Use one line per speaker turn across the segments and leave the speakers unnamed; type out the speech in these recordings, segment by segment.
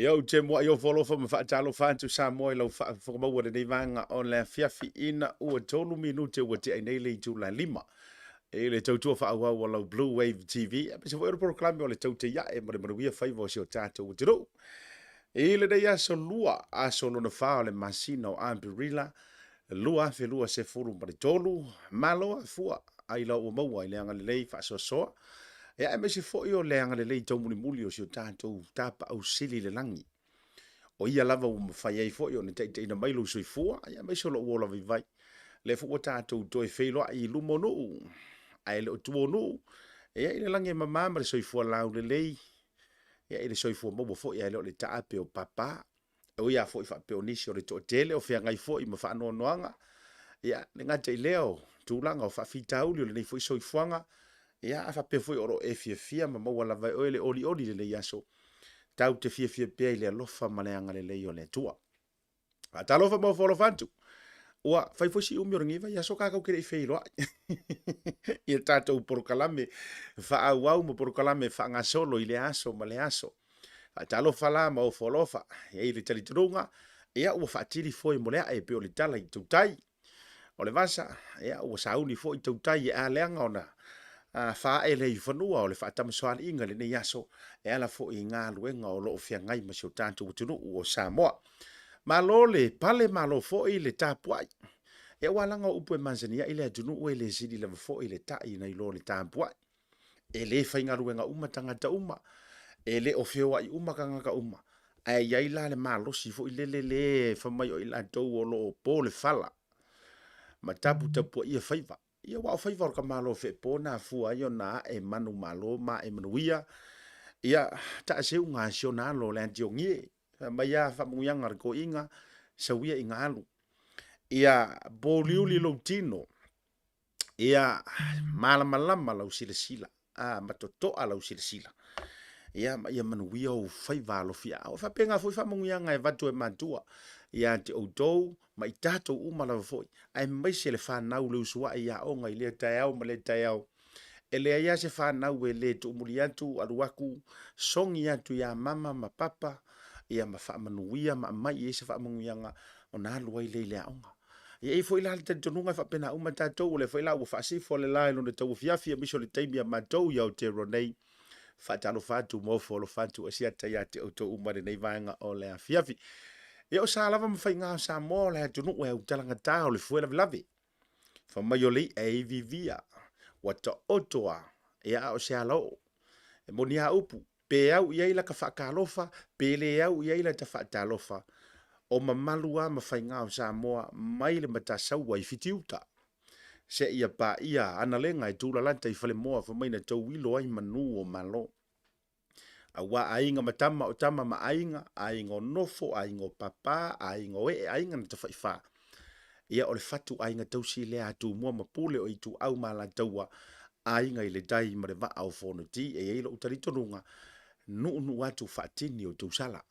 Ia ou te muai ofo alofa ma faatalofa atu Samoa i lau faafofoga maua i lenei vaega o le afiafi ina ua 3 minute ua tea ai nei le itula e 5 i le tautua faaauau a lau Blue Wave TV aemaise foi o le polokalame o le Tautaiae ma le Manuia Faiva o si o tatou atunuu. I lenei aso lua, aso lona fa o le masina o Aperila 2023, malo afua ailao ua maua i le agalelei faasoasoa, ia aemaise foi o le agalelei taumulimuli o si o tatou Tapaau Sili i le lagi. O ia lava ua mafai ai foi ona taitaiina mai lou soifua, ia aemaise o lou ola vaivai. Lea foi ua tatou toe feiloai i luma o nuu, ae le o tua o nuu, ia i le lagi e mama ma le soifua laulelei, ia i le soifua maua foi ae le o le taape o papa. E ui lava foi faapea o nisi o le toatele o feagai foi ma faanoanoaga, ia le gata i lea o tulaga o faafitauli o lenei foi soifuaga, ia a faapea foi o lo o e fiafia ma maua lava e oe le olioli i lenei aso, tatou te fiafia pea i le alofa ma le agalelei o le Atua. Faatalofa ma ofo alofa atu. Ua fai foi si umi o lenei vaiaso tatou te le i feiloai i a tatou polokalame faaauau ma polokalame faagasolo i lea aso ma lea aso. Faatalofa la ma ofo alofa, e i ai le talitonuga, ia ua faatili foe mo le ae pei o le tala i tautai. O le vasa, ia ua sauni foi tautai e a leaga ona faaee lea i fanua o le faatamasoaliiga i lenei aso e ala foi i galuega o lo o feagai ma si o tatou atunuu o Samoa. Malo le pale, malo foi le tapuai. Ia aua leaga o upu e masani ai le atunuu e le sili lava foi le tai nai lo le tapuai. E le faigaluega uma tagata uma, e le o feoai uma tagata uma, ae i ai la le malosi foi lele le fai mai o i latou o lo o po le fala ma taputapuaia faiva. Ia aua o faiva o le tamaloa feepo na afua ai ona ae manumalo ma ae manuia, ia taaseuga a si ona alo o le Atiogie. Fai mai a faamanuiaga a le toeaina, sau ia ina alu, ia pouliuli lou tino, ia malamalama lau silasila, a ma totoa lau silasila, ia ma ia manuia ou faiva alofiaao. E faapena foi faamanuiaga e avatu e matua ia te outou ma i tatou uma lava foi, aemaise le fanau le usuai i aoga i lea taeao ma lea taeao. E leai lava se fanau e le tuumuli atu, alu atu, sogi atu ia mama ma papa, ia ma faamanuia ma aumai i ai se faamanuiaga ona alu ai lea i le aoga. E i ai foi la le talitonuga e faapena uma tatou, o lea foi la ua faasifo le la i lona tauafiafi aemaise o le taimi a matou i Aotearoa nei. Faatalofa atu ma ofo alofa atu asiata ia te outou uma i lenei vaega o le afiafi. Ia o sa lava ma faiga o Samoa o le atunuu e autalagata o le fue lavelave. Fai mai o le i'a e iviivia, ua taoto a, ia a o se alaoo. E moni a upu, pe au i ai lata faatalofa, pe le au i ai lata faatalofa, o mamalu a ma faiga o Samoa mai le Matasaua i Fitiuta, seia paia Analega e tulalata i Falemoa fai mai na tauilo ai manu o Malo. Aua aiga ma tama o tama ma aiga, aiga o nofo, aiga o papa, aiga o ee, aiga na tafaifa. Ia o le fatu aiga tausi lea a Tumua ma Pule o Ituau ma Alataua, aiga i le tai ma le vaa o Fonoti. E i ai lou talitonuga, nuunuu atu faatini o tausala.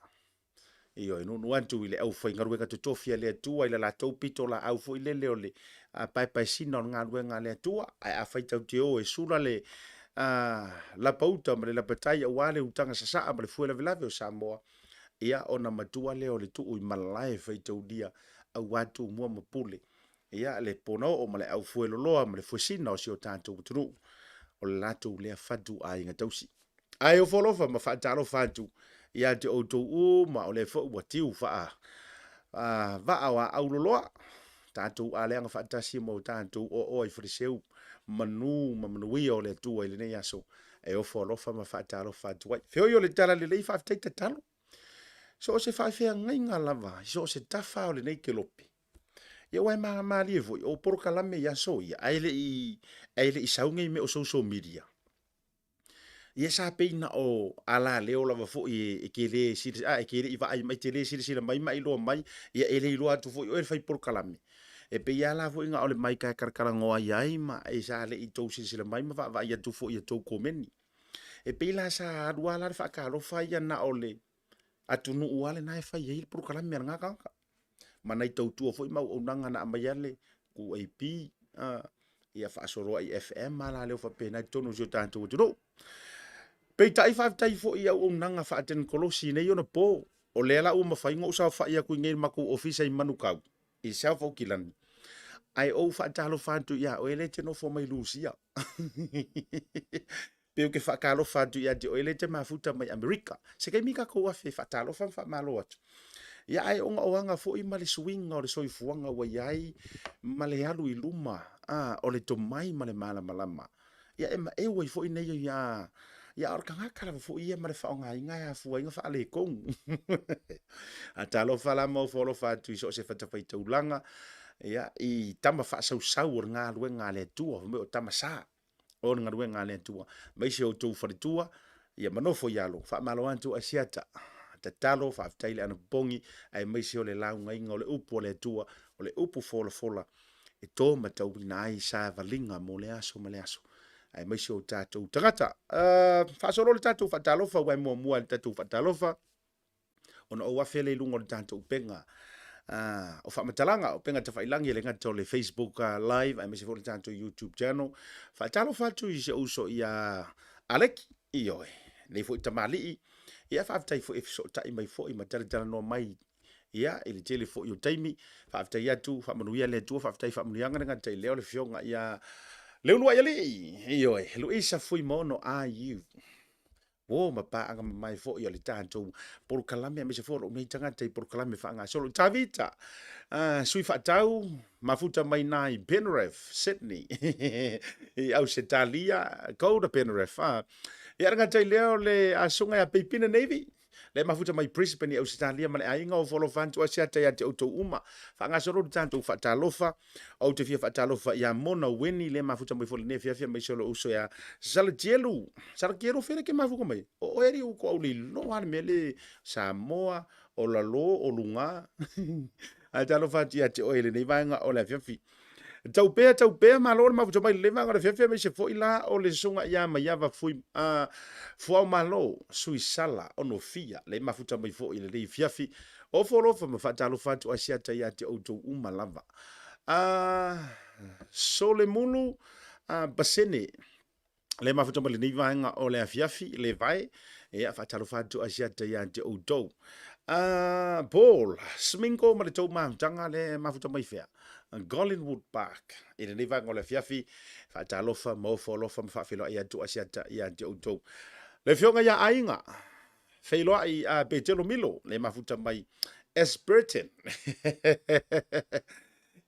Ioe, nuunuu atu i le aufaigaluega totofi a le Atua i le latou pitolaau foi lele o le paepaesina o le galuega a le Atua. Ae afai tatou te o e sula le lapauta ma le lapatai aua le utaga sasaa ma le fue lavelave o Samoa, ia ona matua lea o le tuu i malae faitaulia aua Tumua ma Pule, ia le ponaoo ma le aufueloloa ma le fuesina o si o tatou atunuu, o le latou lea fatu aiga tausi. Ae ofo alofa ma faatalofa atu ia te outou uma, o lea foi ua tiu faa vaa o aau loloa, tatou aleaga faatasi ma o tatou oaoa i Faleseu, manu ma manuia o le Atua i lenei aso, e ofo alofa ma faatalofa atu ai. Feoi o le tala lelei faafetai tatalo. So o se faafeagaiga lava i so o se tafa o lenei kelope, ia aua e malie foi, o polokalame i aso ia, ae le i sau nei mea o social media, Ia sa pei na o alaleo lava foi e te le silasila, e te le i vaai mai, e te le silasila mai ma iloa mai, ia e le iloa atu foi oe le fai polokalame. E pei lava la foi na o le mic e talatalanoa ai ai ma e sa le i tou silasila mai ma vaavaai atu foi i a tou komeni. E pei la sa alu lava la le faatalofa ia na o le atunuu lava lena e fai ai le polokalame a lena tagata. Ma nai tautua foi ma auaunaga na aumaia le 2AP, ia faasoloa i FM ma alaleo faapena i totonu o si o tatou atunuu. Peitai faafetai foi i auaunaga faatekonolosi i nei ona po. O lea la ua mafai ona ou saofai atu i inei i le matou ofisa i Manukau, i South Aukilani, ae ou faatalofa atu ia oe lea e te nofo mai Lusia. Pe ou te faatalofa atu ia te oe lea e te mafuta mai Amerika. Se taimi tatou afe e faatalofa ma faamalo atu. Ia ae ona o aga foi ma le suiga o le soifuaga ua i ai ma le alu i luma a, o le tomai ma le malamalama. Ia e maeu ai foi nei ia, ia a o le tagata lava foi ia ma le faaaogaina e afua ai ona faaletonu. A talofa la ma ofo alofa atu i so o se fatafaitaulaga, ia, i tama faasausau o le galuega a le Atua, fai mai o tama sa o le galuega a le Atua, aemaise o outou faletua, ia ma nofo i alo, faamalo atu Asiata. Tatalo, faafetai le anapopogi, aemaise o le laugaina o le upu a le Atua, o le upu folafola e to matauina ai savaliga mo lea aso ma lea aso, aemaise o tatou tagata. Faasolo le tatou faatalofa, aua e muamua lava i le tatou faatalofa ona ou afe lea i luga o le tatou upega o faamatalaga, upega tafailagi e le gata o le Facebook Live aemaise foi o le tatou YouTube channel. Faatalofa atu i si ou uso ia Aleki, ioe, lenei foi tamalii, ia faafetai foi e fesootai mai foi ma talatalanoa mai ia i le tele foi o taimi. Faafetai atu, faamanuia le Atua, faafetai faamanuiaga le gata i lea o le afioga ia Leuluaialii, ioe, Luisa Fuimaono IU. Uo ma paaga mamae foi o le tatou polokalame aemaise foi o lou nei tagata i polokalame faagasolo. Tavita, sui faatau, mafuta mai na i Penrith, Sydney, i Ausetalia, Golder Penrith. Ia le gata i lea o le asuga ia Peipina Navy, le mafuta mai Brisbane i Ausetalia ma le aiga o Folofa atu Asiata ia te outou uma. Faagasolo le tatou faatalofa. Ou te fia faatalofa ia Mona Weni le mafuta mai foi lenei afiafi aemaise o lou uso ia Salatielu. Salatielu o fea le ke mafuta mai? O oe alii ko au le iloa le mea le Samoa, o lalo, o luga. Ae talofa atu ia te oe i lenei vaega o le afiafi. Tau pea, tau pea, malo le mafuta mai lenei vaega o le afiafi aemaise foi la o le susuga ia Maiava Fui, Fuaomalo, Suisala, Onofia, le mafuta mai foi i lenei afiafi. Ofo alofa ma faatalofa atu Asiata ia te outou uma lava. Solemulu Pasene, le mafuta mai lenei vaega o le afiafi, le vae, ia faatalofa atu Asiata ia te outou. Paul Smingo ma le tou mafutaga le mafuta mai fea? Gollinwood Park. I lenei vaega o le afiafi, faatalofa ma ofo alofa ma faafeiloai atu Asiata ia te outou. Le afioga ia Aiga, Feiloai a Petelo Milo, le mafuta mai Ashburton.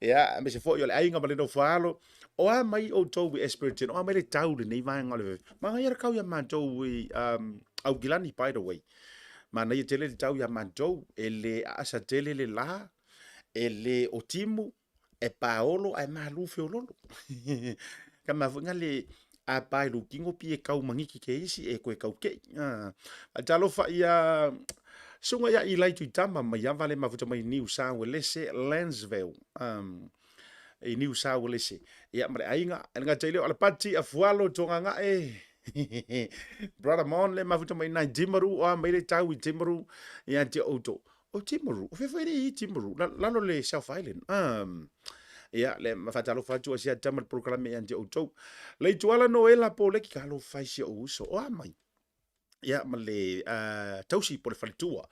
Ia, aemaise foi o le aiga ma le nofo alo. O a mai outou i Ashburton, o a mai le tau lenei vaega o le Manaia le tau ia matou i Aukilani, by the way. Manaia tele le tau ia matou, e le aasa tele le la, e le o timu, e paolo ae malu feololo. Ka mafua ina le a pae lou tino pi e kau maniki ke isi e koe kau kei. Talofa ia suga ia Ilai Tuitama mai ava le mafuta mai Niu Sauelese, Lansvale. I Niu Sauelese. Ia ma le aiga, e le gata i lea o Alapati, Afualo, Togagae, Brother Mon le mafuta mai nai Timaru, o a mai le tau i Timaru, ia te outou. O Timaru, o fea foi le i Timaru, lalo le South Island. Ia, le faatalofa atu a sia tama le polokalame ia te outou. Le ituala Noela Poleki, ka alofa i si ou uso. O a mai? Ia, ma le tausi po le faletua.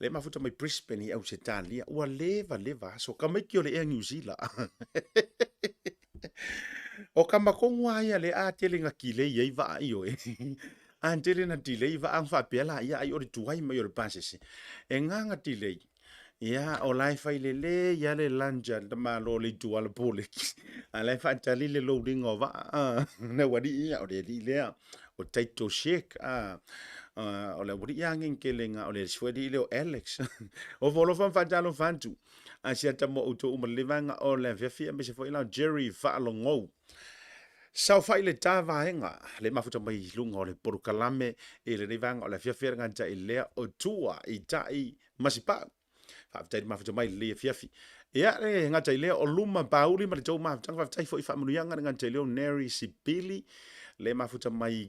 Le mafuta mai Brisbane i Ausetalia. Ua leva leva aso. Ka maiki o le Air New Zealand. O ka makongo a ia le a tele nga kilei ai vaa i oe. A tele na delay vaa ang faapea la ia ai o le tuai mai o le pasese. E nganga delay. Ia, o la e fai lelei lava le lunch a le tamaloa o le Ituala Poleki. A la e faatali le loading o vaa. A, le aualii ia, o le alii lea, o Taito Sheik. A, o le aualii lava ngengele o le isi foi alii lea o Alex. O Folofa ma faatalofa atu. A si ata mo outou uma le vaega o le afiafi, aemaise foi la o Jerry Faalogou. Saofai le ta vaega le mafuta mai i luga o le polokalame i lenei vaega o le afiafi le gata i lea o tua i tai Masipau. Faafetai le mafuta mai i lenei afiafi. Ia le gata i lea o luma Pauli ma le tou mafutaga. Faafetai foi i faamanuiaga le gata i lea o Neri Sipili le mafuta mai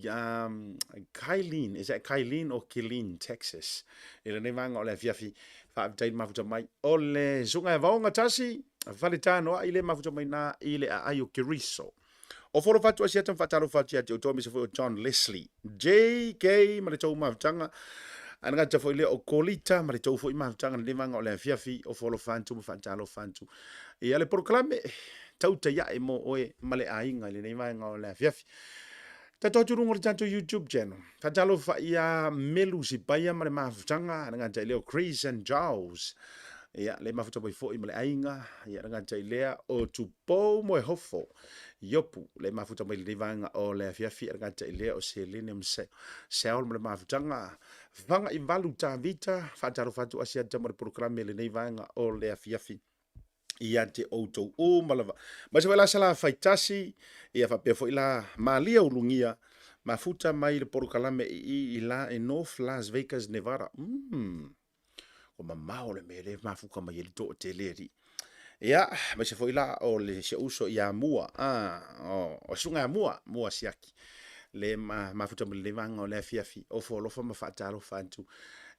Kylene, is that Kylene or Killeen, Texas? I lenei vaega o le afiafi. Faafetai le mafuta mai. O le susuga ia Vaoga Tasi, Faletanoai le mafuta mai na i le aai o Keriso. O folofa atu ai se ata ma faatalofa atu ia te outou aemaise foi o John Leslie. JK ma le tou mafutaga. Ae le gata foi lea o Kolita ma le tou foi mafutaga i lenei vaega o le afiafi, ofo alofa atu ma faatalofa atu. Ia le polokalame tautai ae mo oe ma le aiga i lenei vaega o le afiafi. Tatou atu i luga o le tatou YouTube channel. Faatalofa ia Melu Sipaia ma le mafutaga, le gata i lea o Chris and Giles. Ia, le mafuta mai foi ma le aiga, ia le gata i lea o Tupou Moehofo. Iopu, le mafuta mai lenei vaega o le afiafi, le gata i lea o Selene Saul ma le mafutaga. Faga i valu Tavita, faatalofa atu Asiata ma le polokalame lenei vaega o le afiafi. Ia te outou uma lava. Mai se foi la sala faitasi, ia faapea foi la Malia Ulugia, mafuta mai le polokalame i i i la i North Las Vegas, Nevada. Ua mamao le mea lea e mafuta mai ai le toatele alii. Ia, aemaise foi la o le si ou uso ia Mua, o Susuga ia Mua, Mua Siaki, le mafuta mai lenei vaega o le afiafi, ofo alofa ma faatalofa atu,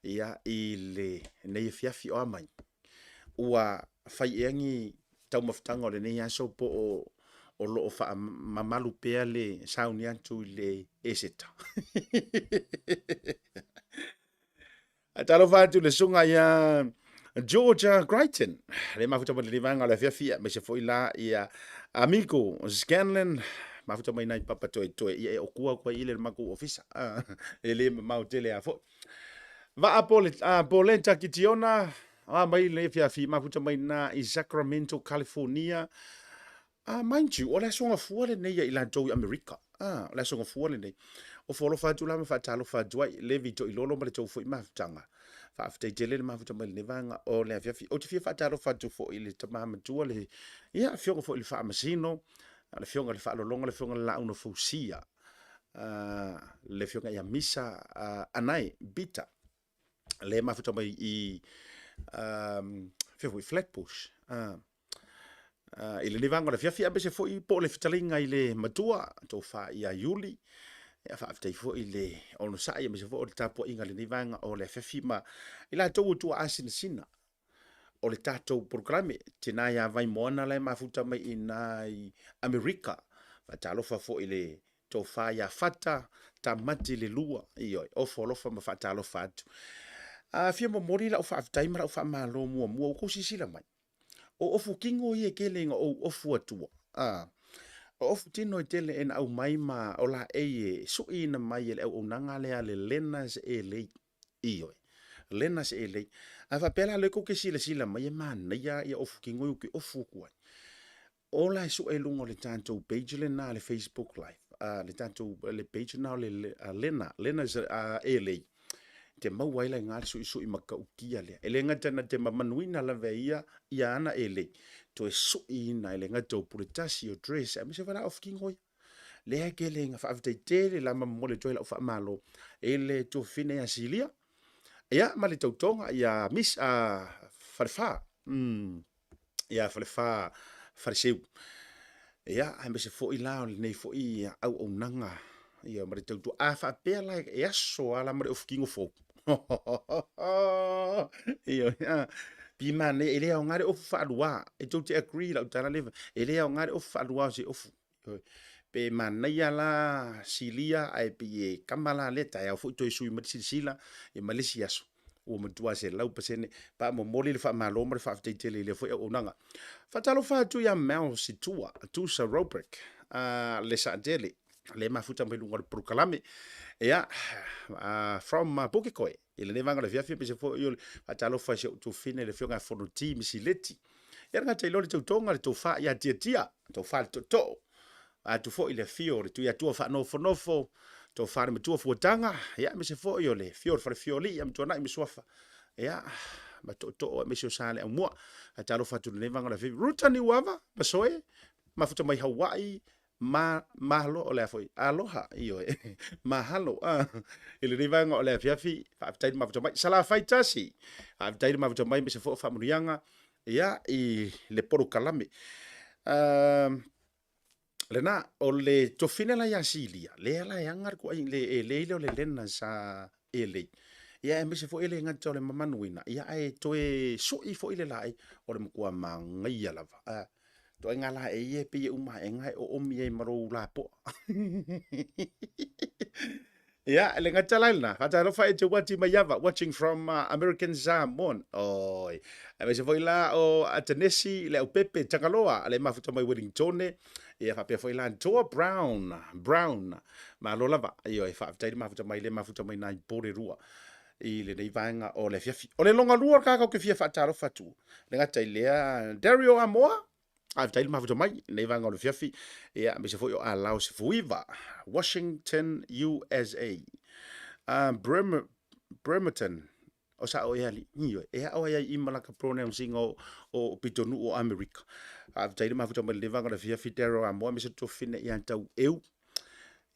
ia, i lenei afiafi. O a mai? Ua fai ea ni taumafataga o lenei aso po o o lo o faamamalu pea le sauni atu i le Eseta? Talofa atu i le susuga ia Georgia Crichton, le mafuta mai lenei vaega o le afiafi, aemaise foi la ia Amigo Scanlon, mafuta mai nai papa toetoe, ia e okua atu ai i le matou ofisa, e le mamao tele a foi. Vaa Poleta Kitiona, a mai le afiafi, mafuta mai na i Sacramento, California. Mind you, o le Aso Gafua lenei ia i latou i Amerika. O le Aso Gafua lenei. Ofo alofa atu la ma faatalofa atu ai, Levi Toilolo ma le tou foi mafutaga. Faafetai tele le mafuta mai lenei vaega o le afiafi. Ou te fia faatalofa atu foi i le tama matua, le ia, afioga foi i le Faamasino, le afioga i le Faalologa, le afioga i le Laau na Fausia, le afioga ia Misa Anae Bita, le mafuta mai i afioga foi Flatbush, i lenei vaega o le afiafi, aemaise foi po o le fetalaiga i le matua, tofa ia Iuli. Ia, faafetai foi le onosai, aemaise foi o le tapuaiga i lenei vaega o le afiafi ma i latou o tuaasinasina o le tatou polokalame. Tina ia Vaimoana la e mafuta mai i ina i Amerika. Faatalofa foi i le tofa ia Fata Tamati le lua, ioe, ofo alofa ma faatalofa atu. A fia momoli lau faafetai ma lau faamalo muamua, ua tou silasila mai, o ofu tino ia e tele ina ou ofu atua. O ofu tino e tele ina aumai ma o laei e suiina mai e le auaunaga lea a le Learners LA. Ioe, Learners LA. A faapea la o lea tou te silasila mai e manaia ia ofu tino ia ou te ofu atu ai. Ola e sue i luga o le tatou page lena le Facebook Live, le tatou le page lena o le Lena, Lena LA, te maua ai la i ina le suisui matautia lea. E le gata na te mamanuina lava e ia ia ana LA, toe suiina e le gata o puletasi, o dress, aemaise foi la ofu tino ia. Lea e tele ina faafetai tele la ma momoli atu ai lau faamalo i le tuafafine ia Silia, ia ma le tautoga ia Miss Falefa. Ia Falefa Faleseu. Ia, aemaise foi la o lenei foi auaunaga ia ma le tautua. A faapea la e aso lava la ma le ofu tino fou. Ia, pi manaia, e le aoga le ofu faalua. E tou te agree i lau tala lea, e le aoga le ofu faalua o se ofu. Pe manaia la silia ae pei e kama la lea taeao foi toe sui mai le silasila ia ma le isi aso ua matua 100% pa momoli le faamalo ma le faafetai tele i lea foi auaunaga. Faatalofa atu ia Mel Situa, Tusa Robrick, le Saatele, le mafuta mai luga o le polokalame, ia, from Pukekohe, i lenei vaega o le afiafi, aemaise foi o le faatalofa i si ou tuafafine le Afioga ia Fonoti Misileti. Ia le gata i lea o le tautoga, le tofa ia Tiatia, tofa le tootoo, atu foi le afio o le Tuiatua faanofonofo, tofa le matua Fuataga, ia aemaise foi o le afio o le Falefiolii ia Matuanai ma Suafa, ia ma tootoo aemaise o Saleaaumua. Faatalofa atu i lenei vaega o le afiafi. Ruta Niuava, Masoe, mafuta mai Hawaii, ma, malo, o le a foi, aloha, ioe, mahalo, i lenei vaega o le afiafi, faafetai le mafuta mai. Salafai tasi, faafetai le mafuta mai, aemaise foi o faamanuiaga, ia, i le polokalame. Lena, o le tofina la ia Silia, lea la e aga le tuai, le elei lea o le Lena sa elei. Ia, aemaise foi e le gata o le mamanuina, ia, ae toe sui foi le laei, o le matua manaia lava. Ituaiga laei ia e pei e uma ae e oomi ai ma lou lapoa. Ia, e le gata la i lena, faatalofa e te Wati Maiava, watching from American Samoan. Oi, aemaise foi la o Atenesi le Aupepe Tagaloa, le mafuta mai Wellingtone. Ia, faapea foi la Toa Brown, Brown, malo lava. Ioe, faafetai le mafuta mai le mafuta mai nai Porirua i lenei vaega o le afiafi. O le logalua o le tagata ou te fia faatalofa atu, le gata i lea Dario Amoa, Faafetai le mafuta mai i lenei vaega o le afiafi, ia, aemaise foi o Alao Sefuiva, Washington, USA. Bremerton, o sao ea alii, ioe, e ao ai ai i ma laka pronouncing o, o pitonuu o Amerika. Faafetai le mafuta mai lenei vaega o le afiafi, Daryl Amoa, aemaise le tuafafine ia Tau Eu.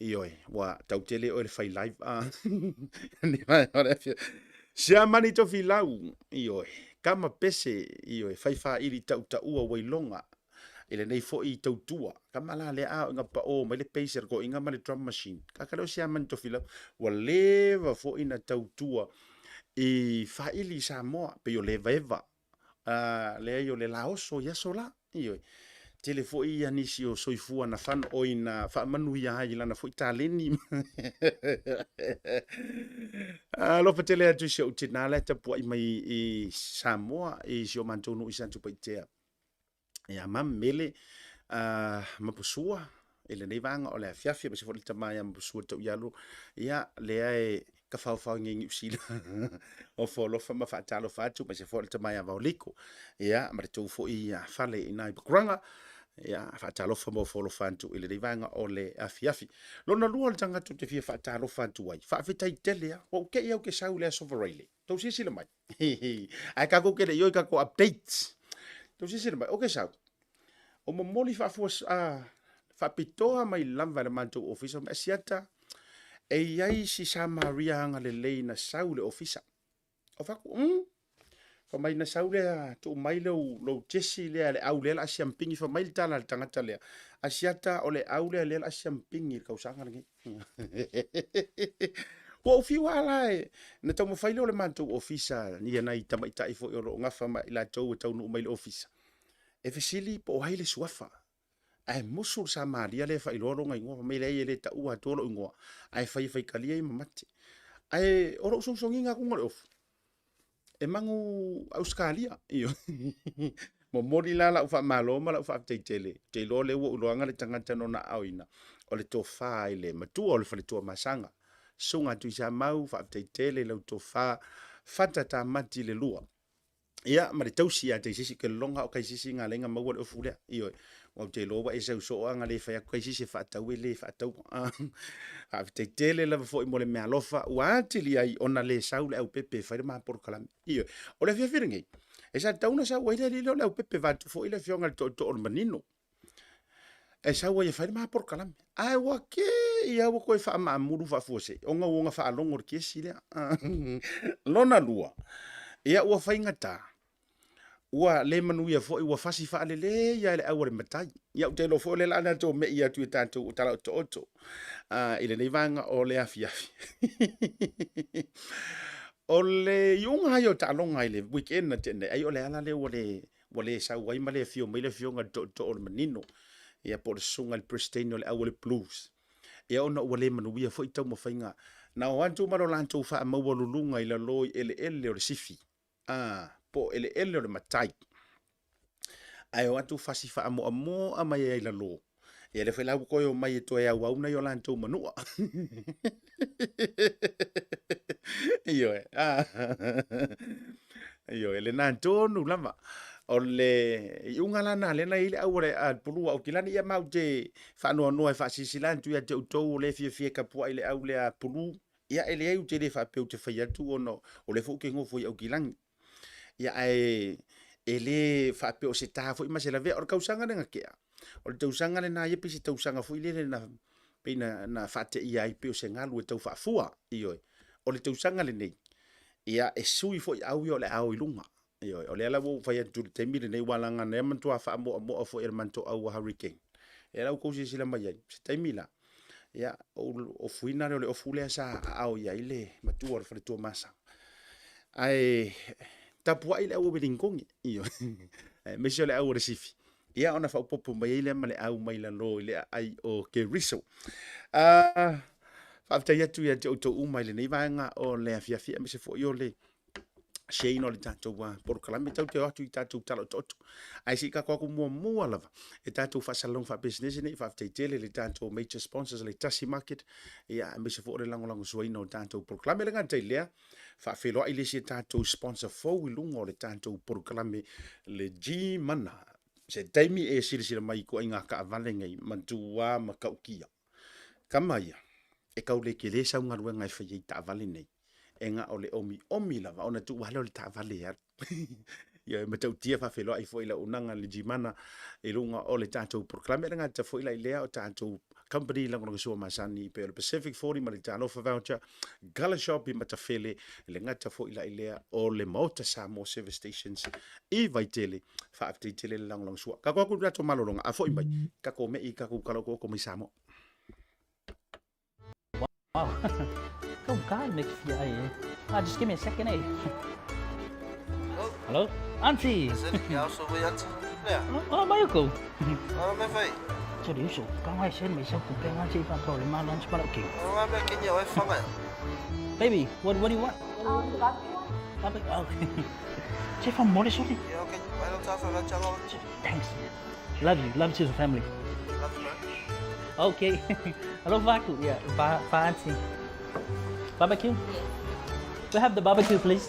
Ioe, ua tau tele oe le fai live a. Lenei vaega o le afiafi. Siamani Tofilau, ioe, kama pese, ioe, fai faili tautaua ua iloga i lenei foi tautua. Kama la lea a o ina pao mai le bass a le toeaina ma le drum machine. Kaka lea o Siamani Tofilau, ua leva foi na tautua i faili i Samoa, pei o Levaeva, leai o le laoso i aso la. Ioe. Tele foi ia nisi o soifua na fano oi na faamanuia ai i lana foi taleni. Alofa tele atu i si ou tinā la e tapuai mai i Samoa i si o matou nuu i Satupaitea. Ia Mam Mele Mapusua i lenei vaega o le afiafi, aemaise foi le tama ia Mapusua Tauialu, ia lea e tafaofao i Niu Sila. Ofo alofa ma faatalofa atu, aemaise foi le tama ia Vaoliko, ia ma le tou foi fale i ina i Pakuranga. Ia faatalofa ma ofo alofa atu i lenei vaega o le afiafi. Lona lua o le tagata ou te fia faatalofa atu ai, faafetai tele lava, ua ou te i au ke sau i le Aso Faraile. Tou silasila mai. Ae tatou te le i o i tatou updates. Tou silasila mai, o ke sau, o momoli faafua faapitoa mai lava e le matou ofisa ma Asiata, e i ai si Samaria agalelei na sau i le ofisa. O fatu, Fai mai na sau lea, tuu mai lou, lou jesi lea, le au lea la a siampingi, fai mai le tala a le tagata lea, Asiata o le au lea lea la a siampingi i le tausaga lenei. Ua ou fiu lava la e, na taumafai lea o le matou ofisa, ia nai tamaitai foi o lo o gafa ma i latou e taunuu mai i le ofisa, e fesili po o ai le suafa. Ae musu le Samaria lea e faailoa lona igoa, fai mai leai e le taua atua lou igoa, ae fai e faitalia ia ma mate. Ae o lou sogisogiga atuga o le ofu, e magu Ausetalia. Momoli la lau faamalo ma lau faafetai tele, ou te iloa o lea ua ou iloaina le tagata na ona aoina, o le tofa i le matua o le faletua Masaga, Susuga Tuisamau, faafetai tele i lau tofa, Fata Tamati le lua. Ia, ma le tausi ia te i se isi, ou te lagona o kai se isi na ala ai ona maua le ofu lea. Ioe, aua ou te iloa ua e sau soo a na le fai atu kai se isi e faatau e le faataua. Faafetai tele lava foi mo le meaalofa ua atili ai ona le sau le aupepe e fai le ma polokalame. Ioe, o le afiafi lenei, e sa tatau ona sau ai le alii lea o le aupepe vaeatu foi le afioga i le tootoo o le manino. E sau ai e fai le ma polokalame. Ae ua te i lava ua toe faamaamulu faafuasei ona ua ona faalogo i le kesi lea. Lona lua, ia ua faigata, ua le manuia foi, ua fasi faalelei lava e le au a le matai. Ia ou te iloa foi o lea o le a tatou me'i atu i tatou tala otooto i lenei vaega o le afiafi. O le iuga lava ia o taaloga i le weekend na tea nei, ai o le ala lea ua le ua le sau ai ma le afio mai le afioga i le tootoo o le manino, ia po o le susuga i le Peresetene o le au o le Blues. Ia ona ua le manuia foi taumafaiga na o atu ma lo latou faamaualuluga i lalo i eleele o le sifi, a, po o eleele o le matai. Ae o atu fasi faamoamoa mai ai i lalo. Ia lea foi la ua toe omai e toe auau nai o latou manua. Ioe. Ioe, lena tonu lava. O le iuga la na lea na i ai le au a le pulua Aukilani, ia ma ou te faanoanoa e faasilasila atu ia te outou o lea e fiafia e tapuai le au lea pulu. Ia e leai ou te le faapea ou te fai atu ona o lea foi ou te nofo i Aukilani. Ia ae e le faapea o se ta foi ma se lavea. O le tausaga lea na tea, o le tausaga lena ia pei se tausaga foi lele na pei na, na faateia ai pei o se galu e tau faafua. Ioe. O le tausaga lenei, ia e sui foi au ia o le a o i luga. Ioe. O lea la ua ou fai atu i le taimi lenei, aua leaga na matua faamoamoa foi e le matou au a Hurricane. Ia la ua outou silasila mai ai, se taimi la, ia, ou ofuina lea o le ofu lea sa aao i ai le matua o le faletua Masaga. Ae tapuai le au o Welinitone, ioe, aemaise o le au o le Sifi, ia ona faaopoopo mai ai lea ma le au mai lalo i le aai o Keriso. Faafetai atu ia te outou uma i lenei vaega o le afiafi aemaise foi o le share-ina o le tatou polokalame. Tatou te o atu i tatou tala otooto. Ae se i tatou atu muamua lava e tatou faasalalauga faapisinisi nei. Faafetai tele i le tatou major sponsors le Tasi Market, ia aemaise foi o le lagolagosuaina o tatou polokalame. E le gata i lea, faafeiloai le isi a tatou sponsor fou i luga o le tatou polokalame le G-Mana. Se taimi e silasila mai i ituaiga taavale nei, matua matautia. Tama ia, e tau le tele sau galuega e fai ai i taavale nei, e na o le omiomi lava ona tuu lava lea o le taavale e alu. Ia e matautia faafeiloai foi i le auaunaga a le G-Mana i luga o le tatou polokalame. E le gata foi la i lea o tatou company lagolagosua masani pei o le Pacific 40 ma le Talofa Voucher, Gala Shop i Matafele, e le gata foi la i lea o le Maota Samoa Service Stations i Vaitele. Faafetai tele le lagolagosua. Tatou atu i le tatou malologa, a foi mai, tatou mei i tatou tala otooto mai Samoa.
Wow. Go God make fia ai eh. Ah, just give me a second eh. Hello? Auntie. Oh, mai ko.
Oh, me fai.
这里手刚开始没收股票，我这把头你妈乱七八糟给。
Oh, me ke nya fanga.
Baby, what do you want?
The barbecue one?
Barbecue. Okay. 这放摩的兄弟。
Yeah, okay. I don't talk about
Thanks. Love you. Love to the family.
Love you, man.
Okay. Hello, Vaku. Yeah, va, va auntie. Barbecue? We have the barbecue, please.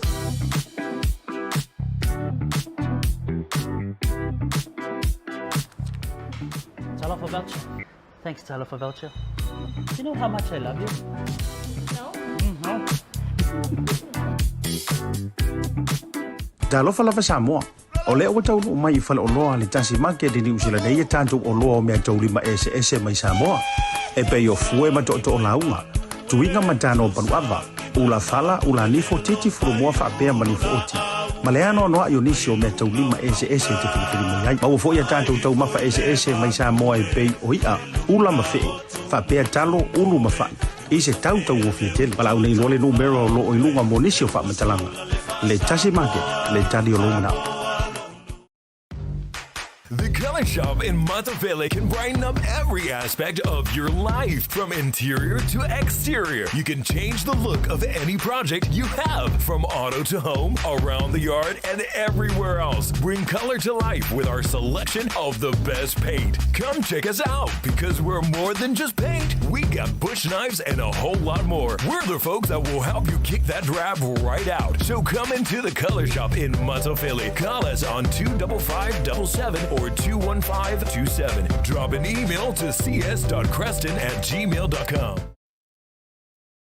Talofa voucher. Thanks, Talofa voucher. Do you know how much I love you?
No?
No.
Talofa lava Samoa. O lea ua taunuu mai i faleoloa a le Tasi Market i Niu Sila nei e tatou oloa o meataulima eseese mai Samoa, e pei o fue ma tootoo lauga, tuiga ma tano o paluava, ula fala, ula nifo, titi, fulumoa faapea ma nifo oti, ma le anoanoai o nisi o meataulima eseese e te filifili mai ai. Maua foi a tatou taumafa eseese mai Samoa e pei o i'a, ula ma fe'e, faapea talo, ulu ma fa'i, i se tau tauofie tele. Valaau nei loa le numera o lo o i luga mo nisi o faamatalaga. Le Tasi Market, le tali o lou manao.
The Color Shop in Matafele can brighten up every aspect of your life, from interior to exterior. You can change the look of any project you have, from auto to home, around the yard, and everywhere else. Bring color to life with our selection of the best paint. Come check us out because we're more than just paint. We got bush knives and a whole lot more. We're the folks that will help you kick that drab right out. So come into the Color Shop in Matafele. Call us on 25577 or 21527. Drop an email to cs.creston@gmail.com.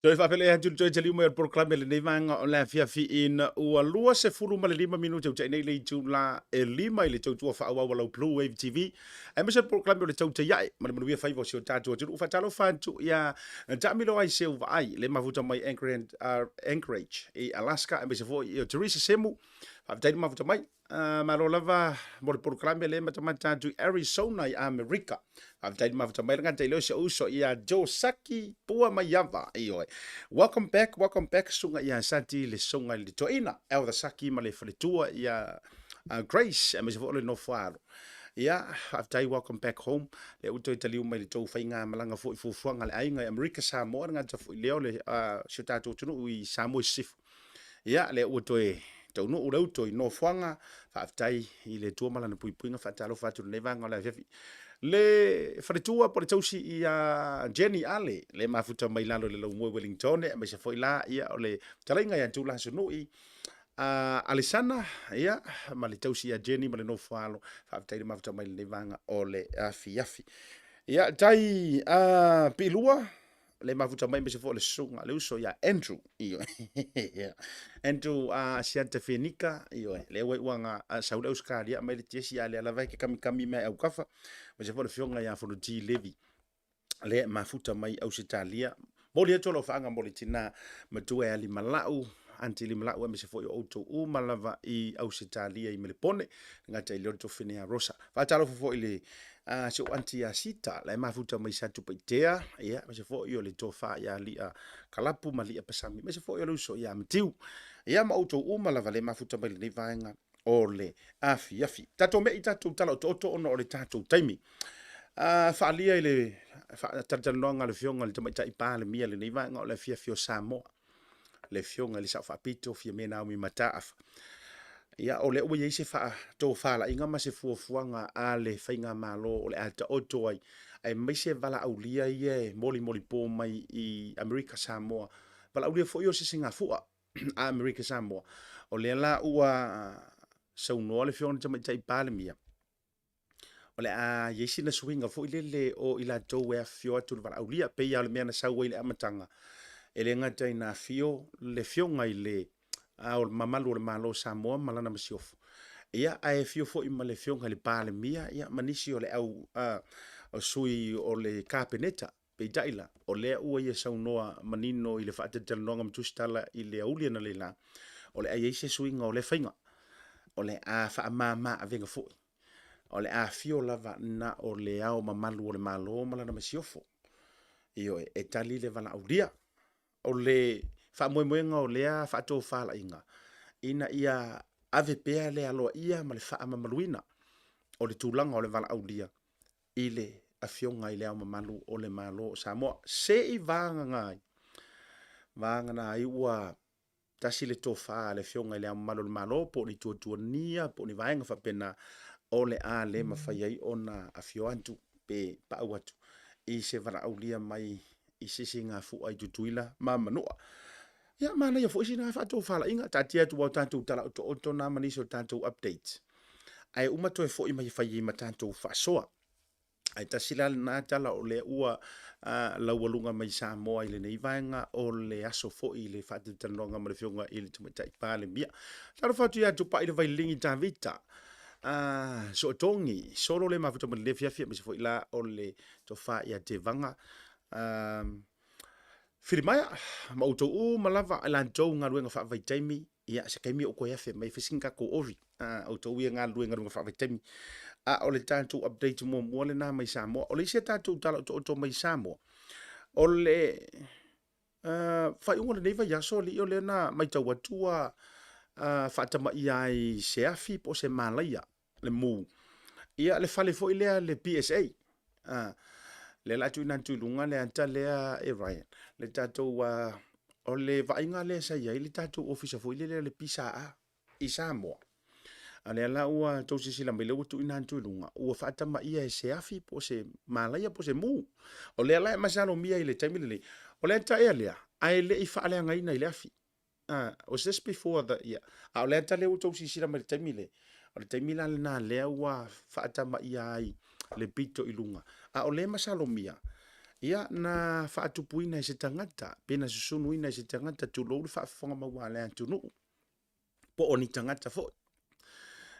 Toe faafeiloai atu le toe taliu mai o le polokalame i lenei vaega o le afiafi ina ua 25 minute ua nei le itula e 5 i le tautua faaauau a lau Blue Wave TV aemaise le polokalame o le tautai ae ma le manuia faiva o si o tatou atunuu. Faatalofa atu ia Taamilo ai seu vaai le mafuta mai Anchorage, Anchorage i Alaska aemaise foi i Teresa Semu. Faafetai le mafuta mai. Malo lava mo le polokalame le matamata atu i Arizona i Amerika. Faafetai le mafuta mai le gata i leo si ou uso ia Josaki Pua Maiava. Ioe. Welcome back, welcome back suga ia Sati le suga i le toeaina Elder Saki ma le faletua ia Grace aemaise foi o le nofo alo. Ia, faafetai, welcome back home. Le ua toe taliu mai le tou faiga malaga foi fuafuaga a le aiga i Amerika Samoa le gata foi lea o le si o tatou atunuu i Samoa i Sisifo. Ia, lea ua toe taunuu le uto i nofoaga, faafetai i le Atua ma lana puipuiga, faatalofa atu i lenei vaega o le afiafi. Le faletua po o le tausi ia Jenny Ale, le mafuta mai lalo i le Laumua i Wellington, aemaise foi la, ia, o le fetalaiga ia Tula Sunui, Alesana, ia, ma le tausi ia Jenny ma le nofo alo, faafetai le mafuta mai lenei vaega o le afiafi. Ia, tai Piilua, le mafuta mai aemaise foi o le susuga le uso ia Andrew, ioe. Andrew Asiata Fenika, ioe, le ua iuga sau le Australia mai le tiesi a lea lava e ke kamikami mea e aukafa, aemaise foi o le afioga ia Fonoti Levi, le mafuta mai Ausetalia. Momoli atu alofaga mo le tina matua e ali malau, Aunty Limalau, aemaise foi o outou uma lava i Ausetalia i Melepone, le gata i leo le tofine ia Rosa. Faatalofa foi i le si ou aunty ia Sita, la e mafuta mai Satupaitea, ia, aemaise foi o le tofa ia Lia Kalapu ma Lia Pasami, aemaise foi o le uso ia Matiu. Ia, ma outou uma lava le mafuta mai lenei vaega o le afiafi. Tatou mei tatou tala otooto ona o le tatou taimi. Faaalia i le faatalatalanoaga a le Afioga i le Tamaitai Palemia i lenei vaega o le afiafi o Samoa, le Afioga i le Sao Faapito Fiame Naomi Mataafa. Ia, o lea ua i ai se faatofalaiga ma se fuafuaga a le Faigamalo o le a taoto ai, aemaise valaaulia ia e molimolipo mai i Amerika Samoa, valaaulia foi ia o Sisigafua a Amerika Samoa. O lea la ua saunoa le Afioga i le Tamaitai Palemia, o le a i ai sina suiga foi lele o i latou e afifio atu i le valaaulia, e pei lava o le mea na sau ai i le amataga, e le gata ina afio le Afioga i le Ao Mamalu o le Malo o Samoa ma lana Masiofo, ia ae afio foi ma le Afioga i le Palemia ma nisi o le au sui o le Kapeneta. Peitai la, o lea ua ia saunoa manino i le faatalatalanoaga ma tusitala i le aoauli analeila, o le a i ai se suiga o lea faiga, o le a faamama avega foi. O le a afio lava na o le Ao Mamalu o le Malo ma lana Masiofo, ioe, e tali le valaaulia. O le faamoemoega o lea faatofalaiga, ina ia ave pea le aloaia ma le faamamaluina o le tulaga o le valaaulia i le Afioga i le Ao Mamalu o le Malo o Samoa. Se i vagana ai, vagana ai ua tasi le tofa a le Afioga i le Ao Mamalu o le Malo po o ni tuatuagia po o ni vaega faapena o le a le mafai ai ona afio atu pe paau atu i se valaaulia mai i Sisigafua i Tutuila ma Manua. Ia, manaia foi sina faatofalaiga, taatia atu aua o tatou tala otooto na ma nisi o tatou updates, ae uma toe foi mai e fai ai ma tatou faasoa. Ae tasi la lena tala o lea ua laualuga mai Samoa i lenei vaega o le aso foi i le faatalatalanoaga ma le Afioga i le Tamaitai Palemia. Talofa atu ia Tupai le Vaililigi Tavita, Sootogi, Solo le mafuta mai lenei afiafi, aemaise foi la o le tofa ia Tevaga, Filimaea ma outou uma lava i la outou galuega faavaitaimi. Ia, se taimi ou toe afe mai e fai sina tatou ori, outou ia e galulue i galuega faavaitaimi. A o le tatou update muamua lena mai Samoa. O le isi a tatou tala otooto mai Samoa, o le faaiuga o lenei vaiaso alii o lea na matau atu ua faatamaia ai i se afi po o se malaia le mu, ia le fale foi lea le PSA. Lea o le a tuuina atu i luga le ata lea e Ryan, le tatou, o le vaaiga lea sa i ai le tatou ofisa foi lele o le PSA i Samoa. A o lea la ua outou silasila mai o lea ua tuuina atu i luga, ua faatamaia e se afi po o se malaia po o se mu. O lea la e masalomia i le taimi lenei, o le ata ea lea, ae le i faaleagaina i le afi. Was this before the, yeah. A o le ata lea ua outou silasila mai i le taimi lea, o le taimi la lena lea ua faatamaia ai le pito i luga. A o lea e masalomia, ia na faatupuina e se tagata, pe na susunuina e se tagata, tulou le faafofoga maua a le atunuu, po o ni tagata foi.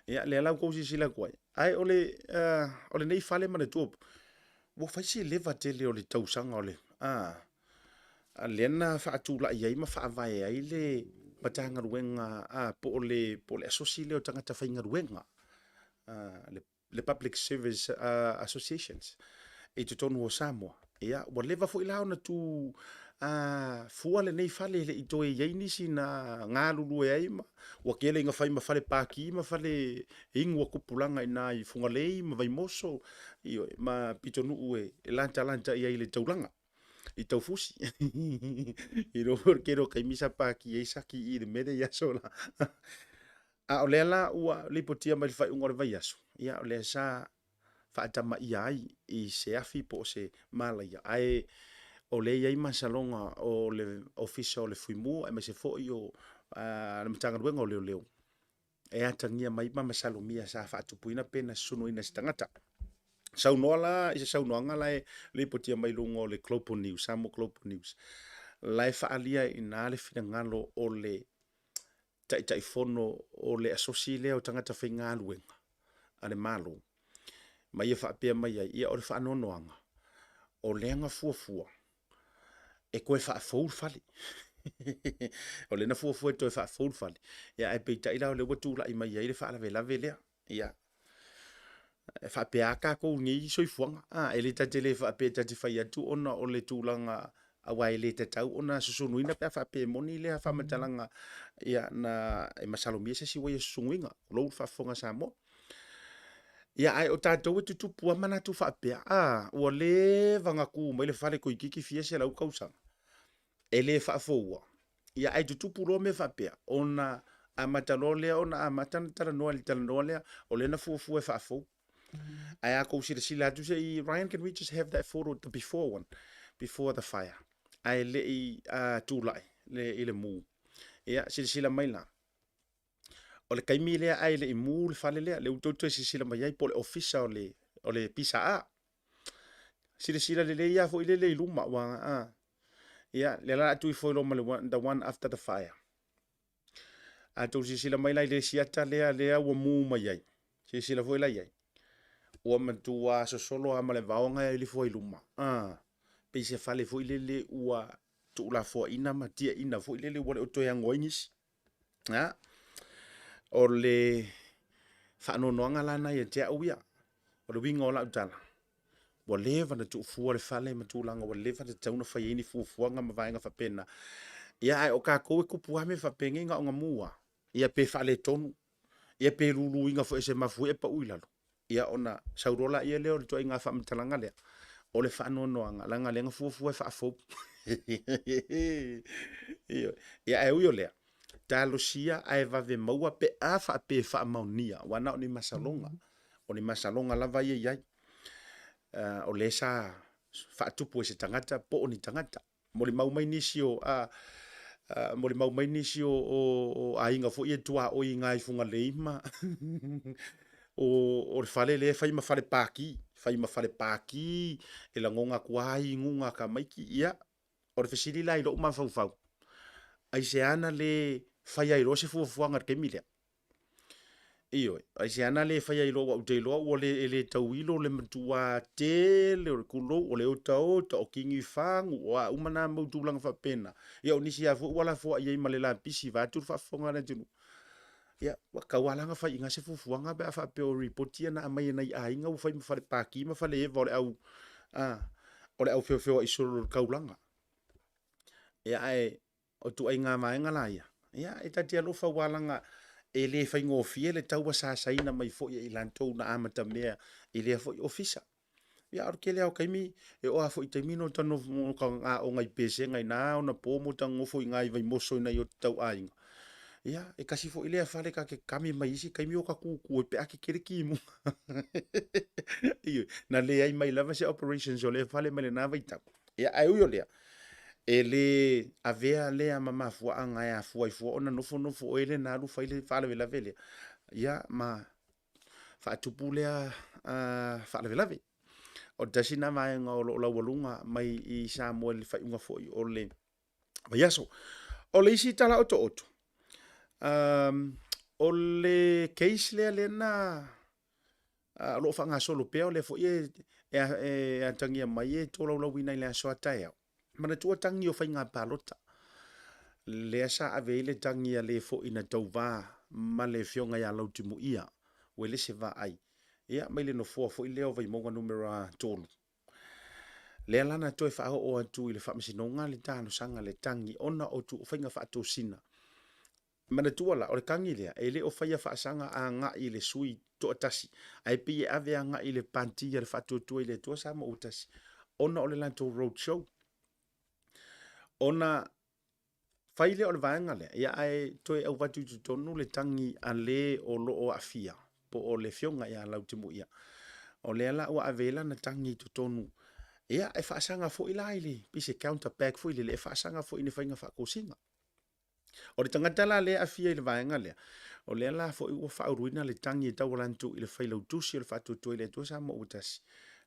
Ia, lea la ua outou silasila atu ai. Ae o le, o lenei fale manatua, ua fai si leva tele o le tausaga o le, lea na faatulai ai ma faavae ai le Matagaluega po o le, po o le asosi lea o tagata faigaluega, le Public Service Associations i totonu o Samoa. Ia, ua leva foi la ona tu fua lenei fale e le i toe i ai nisi na galulue ai ma ua tele ina fai ma fale paki ma fale inu a tupulaga i ina i Fugalei ma Vaimoso, ioe, ma pitonuu e latalata i ai i le taulaga i Taufusi. I lou foi o le tele o taimi sa paki ai saki i i le mea lea i aso la. A o lea la ua lipotia mai i le faaiuga o le vaiaso, ia o lea sa faatamaia ai i se afi po o se malaia, ae o lea e i ai masaloga o le Ofisa o le Fuimu aemaise foi o le Matagaluega o Leoleo e atagia mai ma masalomia sa faatupuina pe na susunuina e se tagata. Saunoa la i se saunoaga la e lipotia mai luga o le Global News, Samoa Global News, la e faaalia ai i ina le finagalo o le Taitaifono o le asosi lea o tagata faigaluega a le Malo, ma ia faapea mai ai, ia o le faanoanoaga, o lea na fuafua e toe faafou le fale. O lea na fuafua e toe faafou le fale, ia ae peitai la o lea ua tulai mai ai le faalavelave lea. Ia, e faapea lava tatou i nei soifuaga, a, e le ta te le faapea ta te fai atu ona o le tulaga aua e le tatau ona susunuina pe a faapea e moni lea faamatalaga, ia na e masalomia se isi ua ia susunuina, tulou le faafofoga a Samoa. Ia, ae o tatou e tutupu lava manatu faapea, a, ua leva ona tu mai le fale toeitiiti fia selau tausaga, e le faafoua. Ia, ae tutupu loa mea faapea, ona amata loa lea ona amata ona talanoa i le talanoa lea, o lea na fuafua e faafou. Ae a tou silasila atu se i, Ryan, can we just have that photo, the before one, before the fire, ae le i tulai le, i le mu. Ia, silasila mai la. O le taimi lea ae le i mu le fale lea, lea ua tou toe silasila mai ai po o le ofisa o le, o le PSA. Silasila lelei lava foi lele i luma, ua, a. Ia, lea la a tuu ifo i loma le one, the one after the fire. A tou silasila mai la i le siata lea, lea ua mu mai ai. Silasila foi la i ai. Ua matua sosolo lava ma le vaoga e lifo ai luma. A, pei se fale foi lele ua tuulafoaina ma tiaina foi lele ua le o toe ago ai nisi. A, o le faanoanoaga la lena ia te au ia. O le uiga o lau tala, ua leva ona tuufua le fale ma tulaga ua leva ona tatau ona fai ai ni fuafuaga ma vaega faapena. Ia ae o tatou e tupu lava mea faapenei na ona mu lava, ia pe faaletonu, ia pe luluina foi e se mafuie pau i lalo, ia ona sau loa lea lea o le ituaiga faamatalaga lea, o le faanoanoaga, leaga o lea na fuafua e faafou. Ioe. Ia ae ui o lea, talosia ae vave maua pe a faapea e faamaonia, aua na o ni masaloga, o ni masaloga lava ia e i ai, o lea sa faatupu e se tagata po o ni tagata. Molimau mai nisi o, a, molimau mai nisi o, o, o aiga foi ia tuaoi i ina i Fugalei ma o, o le fale lea e fai ma fale paki, fai ma fale paki, e lagona atu lava inuga a tamaiti. Ia, o le fesili la i lou mafaufau, aisea na le fai ai loa se fuafuaga i le taimi lea? Ioe, aisea na le fai ai loa aua ou te iloa ua le, e le tauilo le matua tele o le tulou, o le otaota, o tini fagu, o a uma na mau tulaga faapena. Ia o nisi lava foi ua lafoai ai ma le lapisi vaeatu le faafofoga a le atunuu. Ia, ua tatau lava la ona fai i ina se fuafuaga pe a faapea o lipoti ia na aumai e nai aiga ua fai ma fale paki ma fale eva o le au, a, o le au feofeoai solo i le taulaga. Ia ae o ituaiga vaega la ia, ia e ta te alofa aua leaga e le faigofie le tauasasaina mai foi e i latou na amatamea i lea foi ofisa. Ia a o le tele lava o taimi, e oo lava foi i taimi na ota nofo aoga i Pesega i na ona po ma ota nonofo i ina i Vaimoso i nai o ta tauaiga, ia, e tasi foi lea fale ta te kami mai isi taimi o ta tutu ai pe a tetele timuga. Ioe, na leai mai lava se operations o lea fale mai lena vaitau. Ia, ae ui o lea, e le avea lea ma mafuaaga e afua ai fua ona nofonofo oe lea na alu fai le faalavelave lea, ia ma faatupu lea faalavelave. O le tasi lena vaega o lo o laualuga mai i Samoa i le faaiuga foi o le vaiaso. O le isi tala otooto, o le case lea lea na o lo o faagasolo pea, o lea foi e, e, e atagia mai e tolaulauina i le aso a taeao. Manatua tagi o faiga palota, lea sa ave ai le tagi a le foi na tauva ma le afioga ia Lautimuia Uelese Vaai, ia mai le nofoa foi lea o Vaimauga numera 3. Lea la na toe faaoo atu i le Faamasinoga le talosaga le tagi ona o faiga faatosina. Manatua la, o le tagi lea, e le o faia faasaga agai i le sui toatasi, ae pei e ave agai i le Pati a le Faatuatua i le Atua Samoa ua Tasi, ona o le latou road show. Ona fai lea o le vaega lea, ia ae toe avatu i totonu le tagi a le o lo o aafia, po o le afioga ia Lautimuia. O lea la ua ave ai lana tagi i totonu, ia e faasaga foi la i le, pei se counter back foi lele, e faasaga foi i ni faiga faatosina. O le tagata la lea e aafia i le vaega lea, o lea la foi ua faauluina le tagi e tauala atu i le Failautusi o le Faatuatua i le Atua Samoa ua Tasi,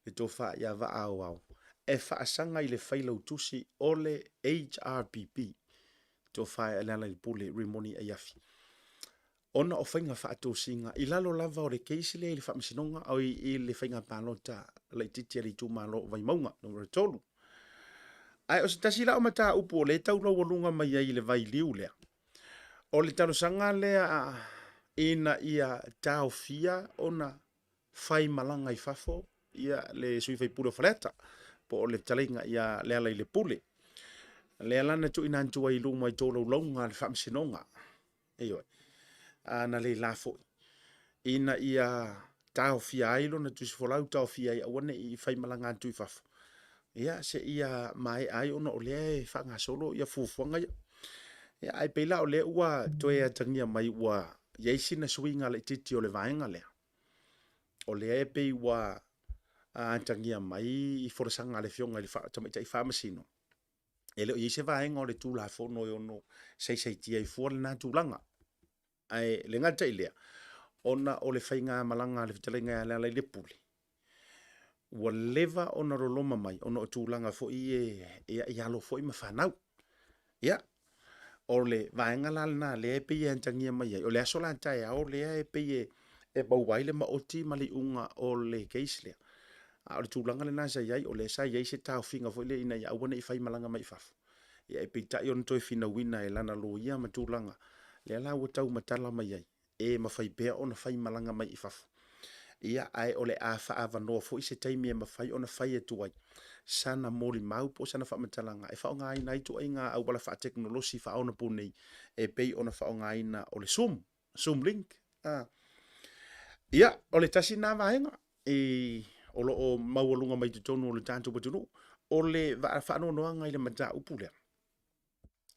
le Tofa ia Vaa Aoao, e faasaga i le Failautusi o le HRPP, Tofa ia Lealailepule Rimoni Aiafi, ona o faiga faatosina i lalo lava o le case lea i le Faamasinoga, oi, i le faiga palota laitiiti a le itumalo o Vaimauga numera 3. Ae o se tasi la o mataupu o lea e tau laualuga mai ai i le vailiu lea, o le talosaga lea ina ia taofia ona fai malaga i fafo ia le sui faipule o Faleata po o le fetalaiga ia Lealailepule. Lea la na tuuina atu ai i luma i tolaulauga a le Faamasinoga, ioe, analeila foi, ina ia taofia ai lona tusifolau, taofia ai aua ne i faimalaga atu i fafo, ia seia maea ai ona o lea e faagasolo ia fuafuaga ia. Ia ae pei la o lea ua toe atagia mai ua i ai sina suiga laitiiti o le vaega lea, o lea e pei ua atagia mai i folasaga a le Afioga i le Tamaitai Faamasino, e le o i ai se vaega o le Tulafono e ono saisaitia ai fua lena tulaga. Ae le gata i lea, ona o le faigamalaga a le fetalaiga ia Lealailepule, ua leva ona loloma mai ona o tulaga foi ia i alo foi ma fanau. Ia, o le vaega la lena lea e pei e atagia mai ai, o le aso la taeao lea e pei e maua ai le maoti ma le iuga o le case lea. A o le tulaga lena sa i ai, o lea sa i ai se taofiga foi lea ina ia aua ne i faimalaga mai i fafo. Ia ae peitai ona toe finauina e lana loia ma tulaga, lea la ua tau matala mai ai, e mafai pea ona faimalaga mai i fafo. Ia, ae o le a faaavanoa foi se taimi e mafai ona fai atu ai sana molimau po o sana faamatalaga e faaaogaina ai ituaiga auala faatekonolosi faaonaponei e pei ona faaaogaina o le Zoom, Zoom link. A. Ia, o le tasi lena vaega i, o lo o maualuga mai totonu o le tatou atunuu, o le faanoanoaga i le mataupu lea.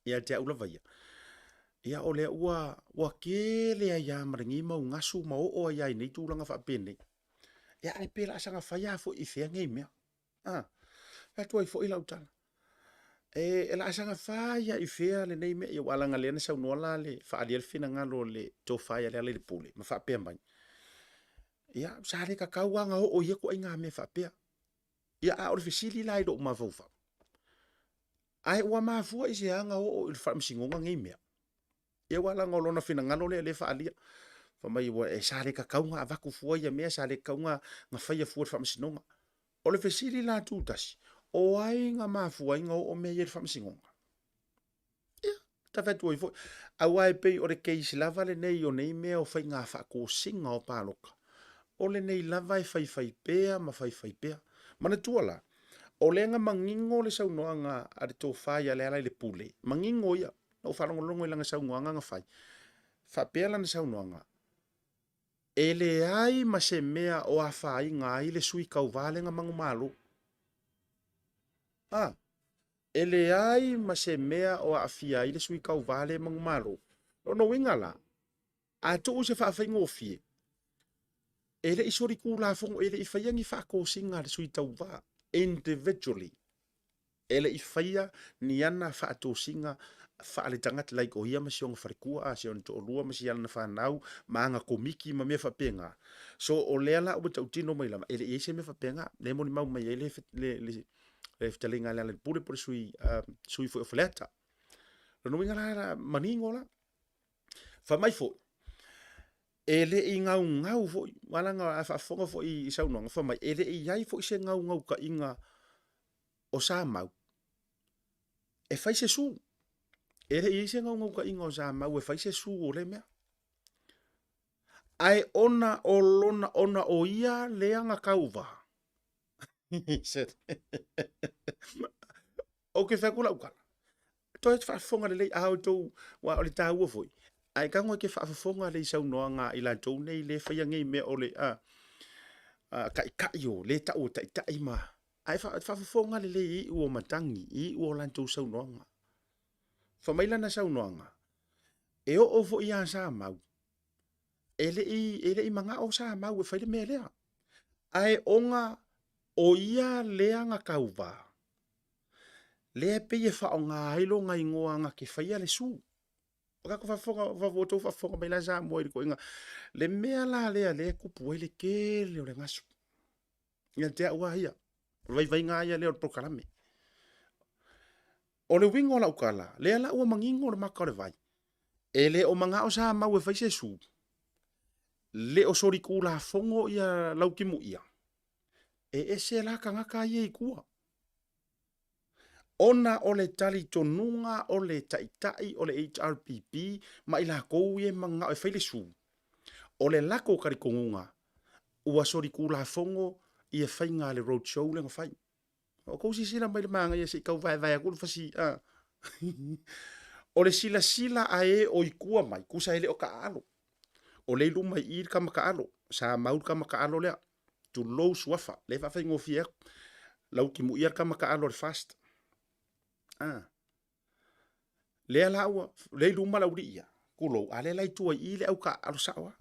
Ia te au lava ia, ia o lea ua, ua tele ai lava ma lenei mau gasu ma oo ai lava i nei tulaga faapenei. Ia ae pe o le a saga fai lava foi i fea nei mea. A, fai atu ai foi lau tala, e, o le a saga fai lava i fea lenei mea? Ia aua leaga o lea na saunoa la le, faaalia le finagalo o le tofa ia Lealailepule ma faapea mai, ia sa le tatau lava ona oo i ia ituaiga mea faapea. Ia a o le fesili la i lou mafaufau, Ae ua mafua i se aga oo i le faamasinoga nei mea? Ia aua leaga o lona finagalo lea e faaalia. Fai mai ua e sa le tatau ona avatu fua ia mea, sa le tatau ona faia fua i le faamasinoga. O le fesili la tutasi, o ai na mafua ai ona oo mea ia i le faamasinoga? Ia, ta fai atu ai foi, aua e pei o le case lava lenei o nei mea o faiga faatosina o palota, o lenei lava e faifai pea ma faifai pea. Manatua la, o lea na manino le saunoaga a le tofa ia Lealailepule, manino ia, na ou faalogologo i lana saunoaga na fai, faapea lana saunoaga, e leai ma se mea o afaina ai le sui tauva lea na manumalo. A, e leai ma se mea o aafia ai le sui tauva lea e manumalo. Lona uiga la, a tuu se faafaigofie, e le i solitulafono, e le i faia ni faatosina a le sui tauva individually. E le i faia ni ana faatosina faaletagata like o ia ma si ona faletua, a si ona toalua ma si ana fanau ma ana komiti ma mea faapena. So o lea la ua tautino mai lava, e le i i ai se mea faapena. Lea e molimau mai ai le, le, le, le fetalaiga a Lealailepule po o le sui, sui foi o Faleata. Lona uiga la, la manino la. Fai mai foi, e le i gaugau foi, aua leaga a faafofoga foi i saunoaga, fai mai, e le i i ai foi se gaugaukaiga o Samau e fai se su. E le i i ai se gaugaukaiga o Samau e fai se su o lea mea. Ae ona o lona, ona o ia lea na tauva. Ou te fai atu lau tala, toe faafofoga lelei a outou, aua o le taua foi, ae tago e te faafofoga lelei i saunoaga a i latou nei lea e faia nei mea o le a, a, taitai o lea e tau o taitai ma, ae faafofoga lelei i iu o matagi, i iu o latou saunoaga. Fai mai lana saunoaga, e oo foi ia Samau, e le i, e le i manao Samau e fai le mea lea. Ae ona o ia lea na tauva, lea e pei e faaaoga ai lona igoa na te faia le su. O tatou faafofoga, ua outou faafofoga mai la Samoa i le ituaiga, le mea la lea lea e tupu ai le tele o le gasu. Ia te au lava ia, o le vaivaiga lava ia lea o le polokalame. O le uiga o lau tala, lea la ua manino le mata o le vai, e le o manao Samau e fai se su, le o solitulafono ia Lautimuia, e ese la tagata ia i tua. Ona o le talitonuga o le taitai o le HRPP ma i latou ia e mananao e fai le su, o le latou talitonuga ua solitulafono ia faiga a le road show lea na fai. O tou silasila mai i le manaia se i tau vaevae atu le fasi a. O le silasila a e o i tua mai, tusa e le o taaalo. O lea e i luma i i le tama taalo. Sa mau le tama taalo lea, tulou suafa, lea e faafaigofie atu, Lautimuia le tama taalo a le FAST. A. Lea la ua, lea i luma le aualii ia, tulou, a lea la e i tua i i le au taaalo sao lava.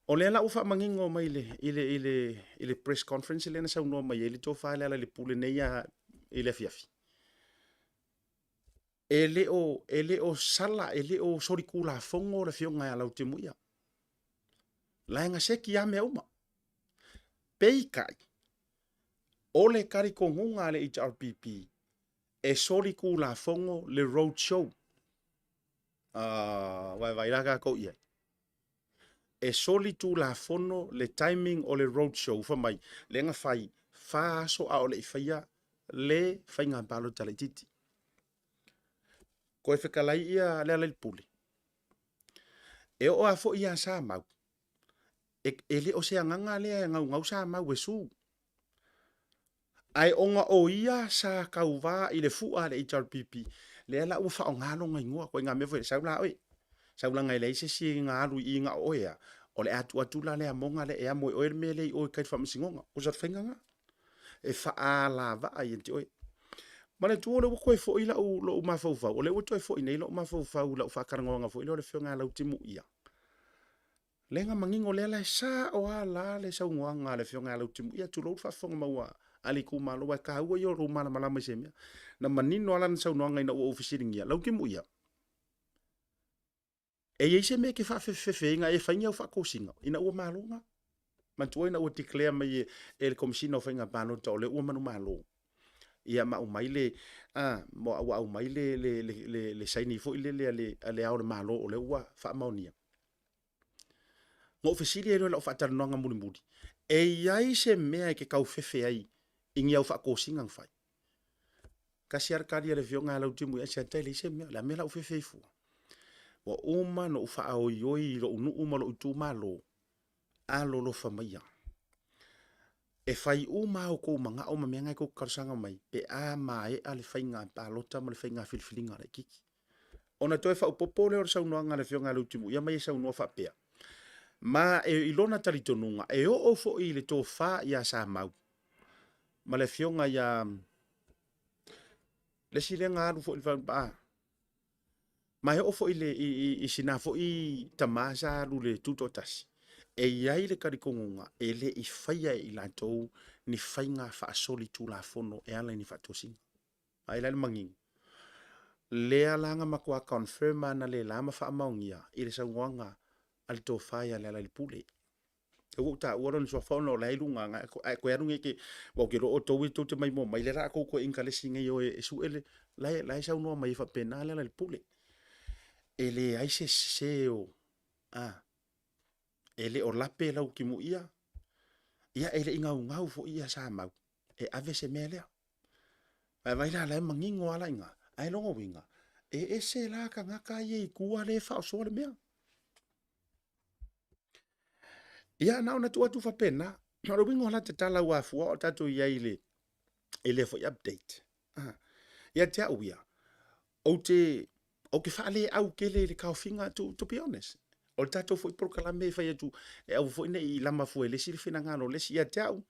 O lea la ua faamanino mai i le, i le, i le, i le press conference lea na saunoa mai ai le Tofa i Lealailepule nei lava i le afiafi, e le o, e le o sala, e le o solitulafono le Afioga ia Lautimuia. La e gaseti lava mea uma. Peitai, o le talitonuga a le HRPP, e solitulafono le road show. Ah, vaivai la tatou i ai. E solitulafono le timing o le road show, fai mai, lea na fai fa aso a o le i faia le faiga palota laitiiti. Toe fetalai ia Lealailepule, e oo lava foi ia Samau, e, e le o se agaga lea e gaugau Samau e su. Ae ona o ia sa tauva i le fua a le HRPP, lea la ua faaaoga lona igoa, ituaiga mea foi lea, sau la oe, sau leaga e leai se isi na alu i i na o oe lava, o le a tuu atu la le amoga lea e amo e oe le mea lea i o i tai i le faamasinoga. Tusa o le faiga lena, e faaalavaa ia te oe. Manatua o lea ua toe foi lau, lou mafaufau, o lea ua toe foi nei lou mafaufau i lau faatalanoaga foi lea o le Afioga ia Lautimuia, Lea na manino lea la e sao lava la le saunoaga a le Afioga ia Lautimuia, tulou le faafofoga mau a le itumalo, aua e taua ia o lou malamalama i se mea. Na manino lava lana saunoaga ina ua ou fesiligia, Lautimuia, e i ai se mea e te faafefefefe ai na e fai ni au faatosina ina ua malo na? Manatua ina ua declare mai e le Komesina o Faiga Palota o lea ua manumalo, ia ma aumai le, a, ua aumai le, le, le, le, le saini foi lele a le, a le Ao o le Malo o lea ua faamaonia. Na ou fesili ai loa i lau faatalanoaga mulimuli, e i ai se mea e te tau fefe ai i ni au faatosina na fai? Tasi lava le tali a le Afioga ia Lautimuia, Asiata e leai se mea, o le a le mea o le a ou fefe ai fua? Ua uma ona ou faaoioi i lou nuu ma lou itumalo, alolofa maia, e fai uma lava outou manao ma mea na tou te talosaga mai pe a maea le faiga palota ma le faiga filifiliga laitiiti. Ona toe faaopoopo lea o le saunoaga a le Afioga ia Leutimuia ma ia saunoa faapea, ma e i lona talitonuga e oo foi i le tofa ia Samau ma le Afioga ia le isi lea na alu foi i le ma e oo foi i, le, i, i, i sina foi tama sa alu i le tutoatasi, e i ai le talitonuga e le i faia e i latou ni faiga faasolitulafono e ala i ni faatosina. Ai la le manino. Lea la na matua confirm analeila ma faamaonia i le saunoaga a le Tofa ia Lealailepule. Lea ua ou taua lona suafa ona o la e i luga ae toe alu nei te, aua ou te iloa o outou ia tou te maimoa mai lea o le a tou toe inkalesi nei e o e sue le, la e, la e saunoa mai ai faapena Lealailepule. E leai se sese o, a, e le o lape lau timuia, ia e le i gaugau foi ia Samau e ave se mea lea. Ae vaai la, la e manino lava la i ina. Ae lona uiga, e ese la tagata ia i tua lea e faaosoa le mea. Ia, na ona tuu atu faapena. O le uiga o la tatala ua afua o tatou i ai i le, i lea foi update. Ah. Ia te au ia, ou te, ou te faaleau tele i le taofiga, to, to be honest. O le tatou foi polokalame e fai atu, e aua foi ne i lama fua e le isi le finagalo o le isi. Ia te au,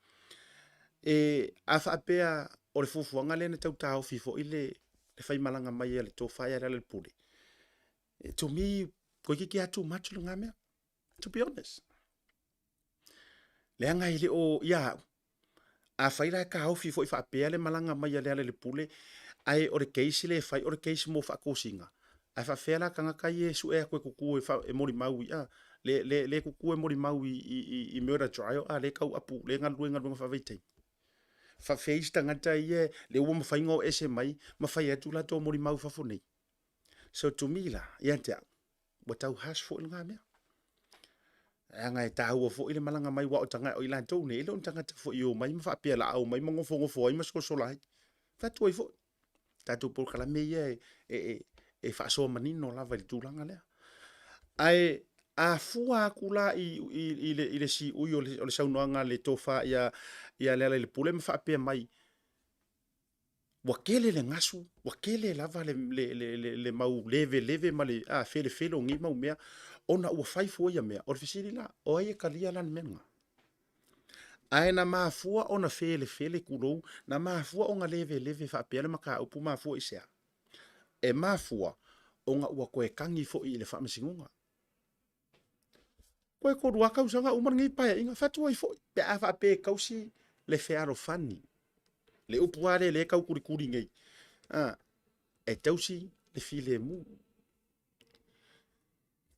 e, a faapea o le fuafuaga lea na tau taofi foi le, le faimalaga mai a le Tofa ia Lealailepule, to me, toeitiiti lava too much lena mea. To be honest. Leaga e le o ia au. Afai la e taofi foi faapea le malaga mai a Lealailepule, ae o le case lea e fai o le case mo faatosina, ae faapefea la tagata ia e sue atu e tutu e, fa, e molimau i, a, le, le, le tutu e molimau i, i, i, i murder trial, a, le tau apu, le galulue i galuega faavaitaimi. Faapefea isi tagata ia le ua mafai ona o ese mai ma fai atu latou molimau i fafo nei. So to me la, ia te au, ua tau harsh foi lena mea. Leaga e taua foi le malaga mai aua o tagata o i latou nei, e le o ni tagata foi e omai ma faapea la a omai ma nofonofo ai ma sosola ai. Fai atu ai foi, tatou polokalame ia e, e, e, e faasoa manino lava i le tulaga lea. Ae a fua atu la i, i, i, le, i le siui o le, o le saunoaga a le tofa ia, ia Lealailepule ma faapea mai, ua tele le gasu, ua tele lava le, le, le, le, le mau leveleve ma le a, felefele o nei mau mea. Ona ua fai fua ia mea, o le fesili la, o ai e talia la le mea lena? Ae na mafua ona felefele tulou, na mafua ona leveleve faapea le mataupu, mafua i se a? E mafua ona ua toe tagi foi i le faamasinoga. Toe tolu lava tausaga uma lenei Paeaiga, fatu ai foi pe a faapea e tausi le fealofani. Le upu lava lea lea e tau tulituli nei, a, e tausi le filemu.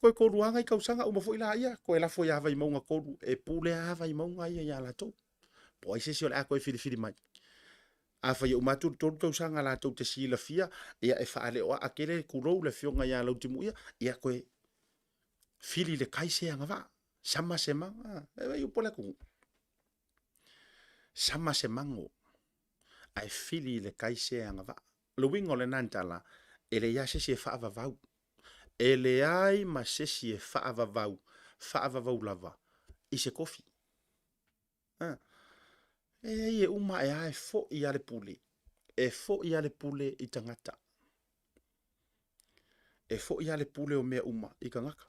Toe tolu lava nai tausaga uma foi laia, toe lafo ia Vaimauga 3 e pule lava Vaimauga ia ia latou. Po o ai se isi o le a toe filifili mai. Afai e uma atu le tolu tausaga latou te silafia, ia e faaleoaa tele, tulou le afioga ia Lautimuia, ia toe fili le tai se agavaa, sama se maga, e ai upu a le atunuu, sama se mago ae fili i le tai se agavaa. O le uiga o lena tala, e leai lava se isi e faavavau, e leai ma se isi e faavavau, faavavau lava i se tofi. E leai e uma ae lava e foi lava le pule, e foi lava le pule i tagata. E foi lava le pule o mea uma i tagata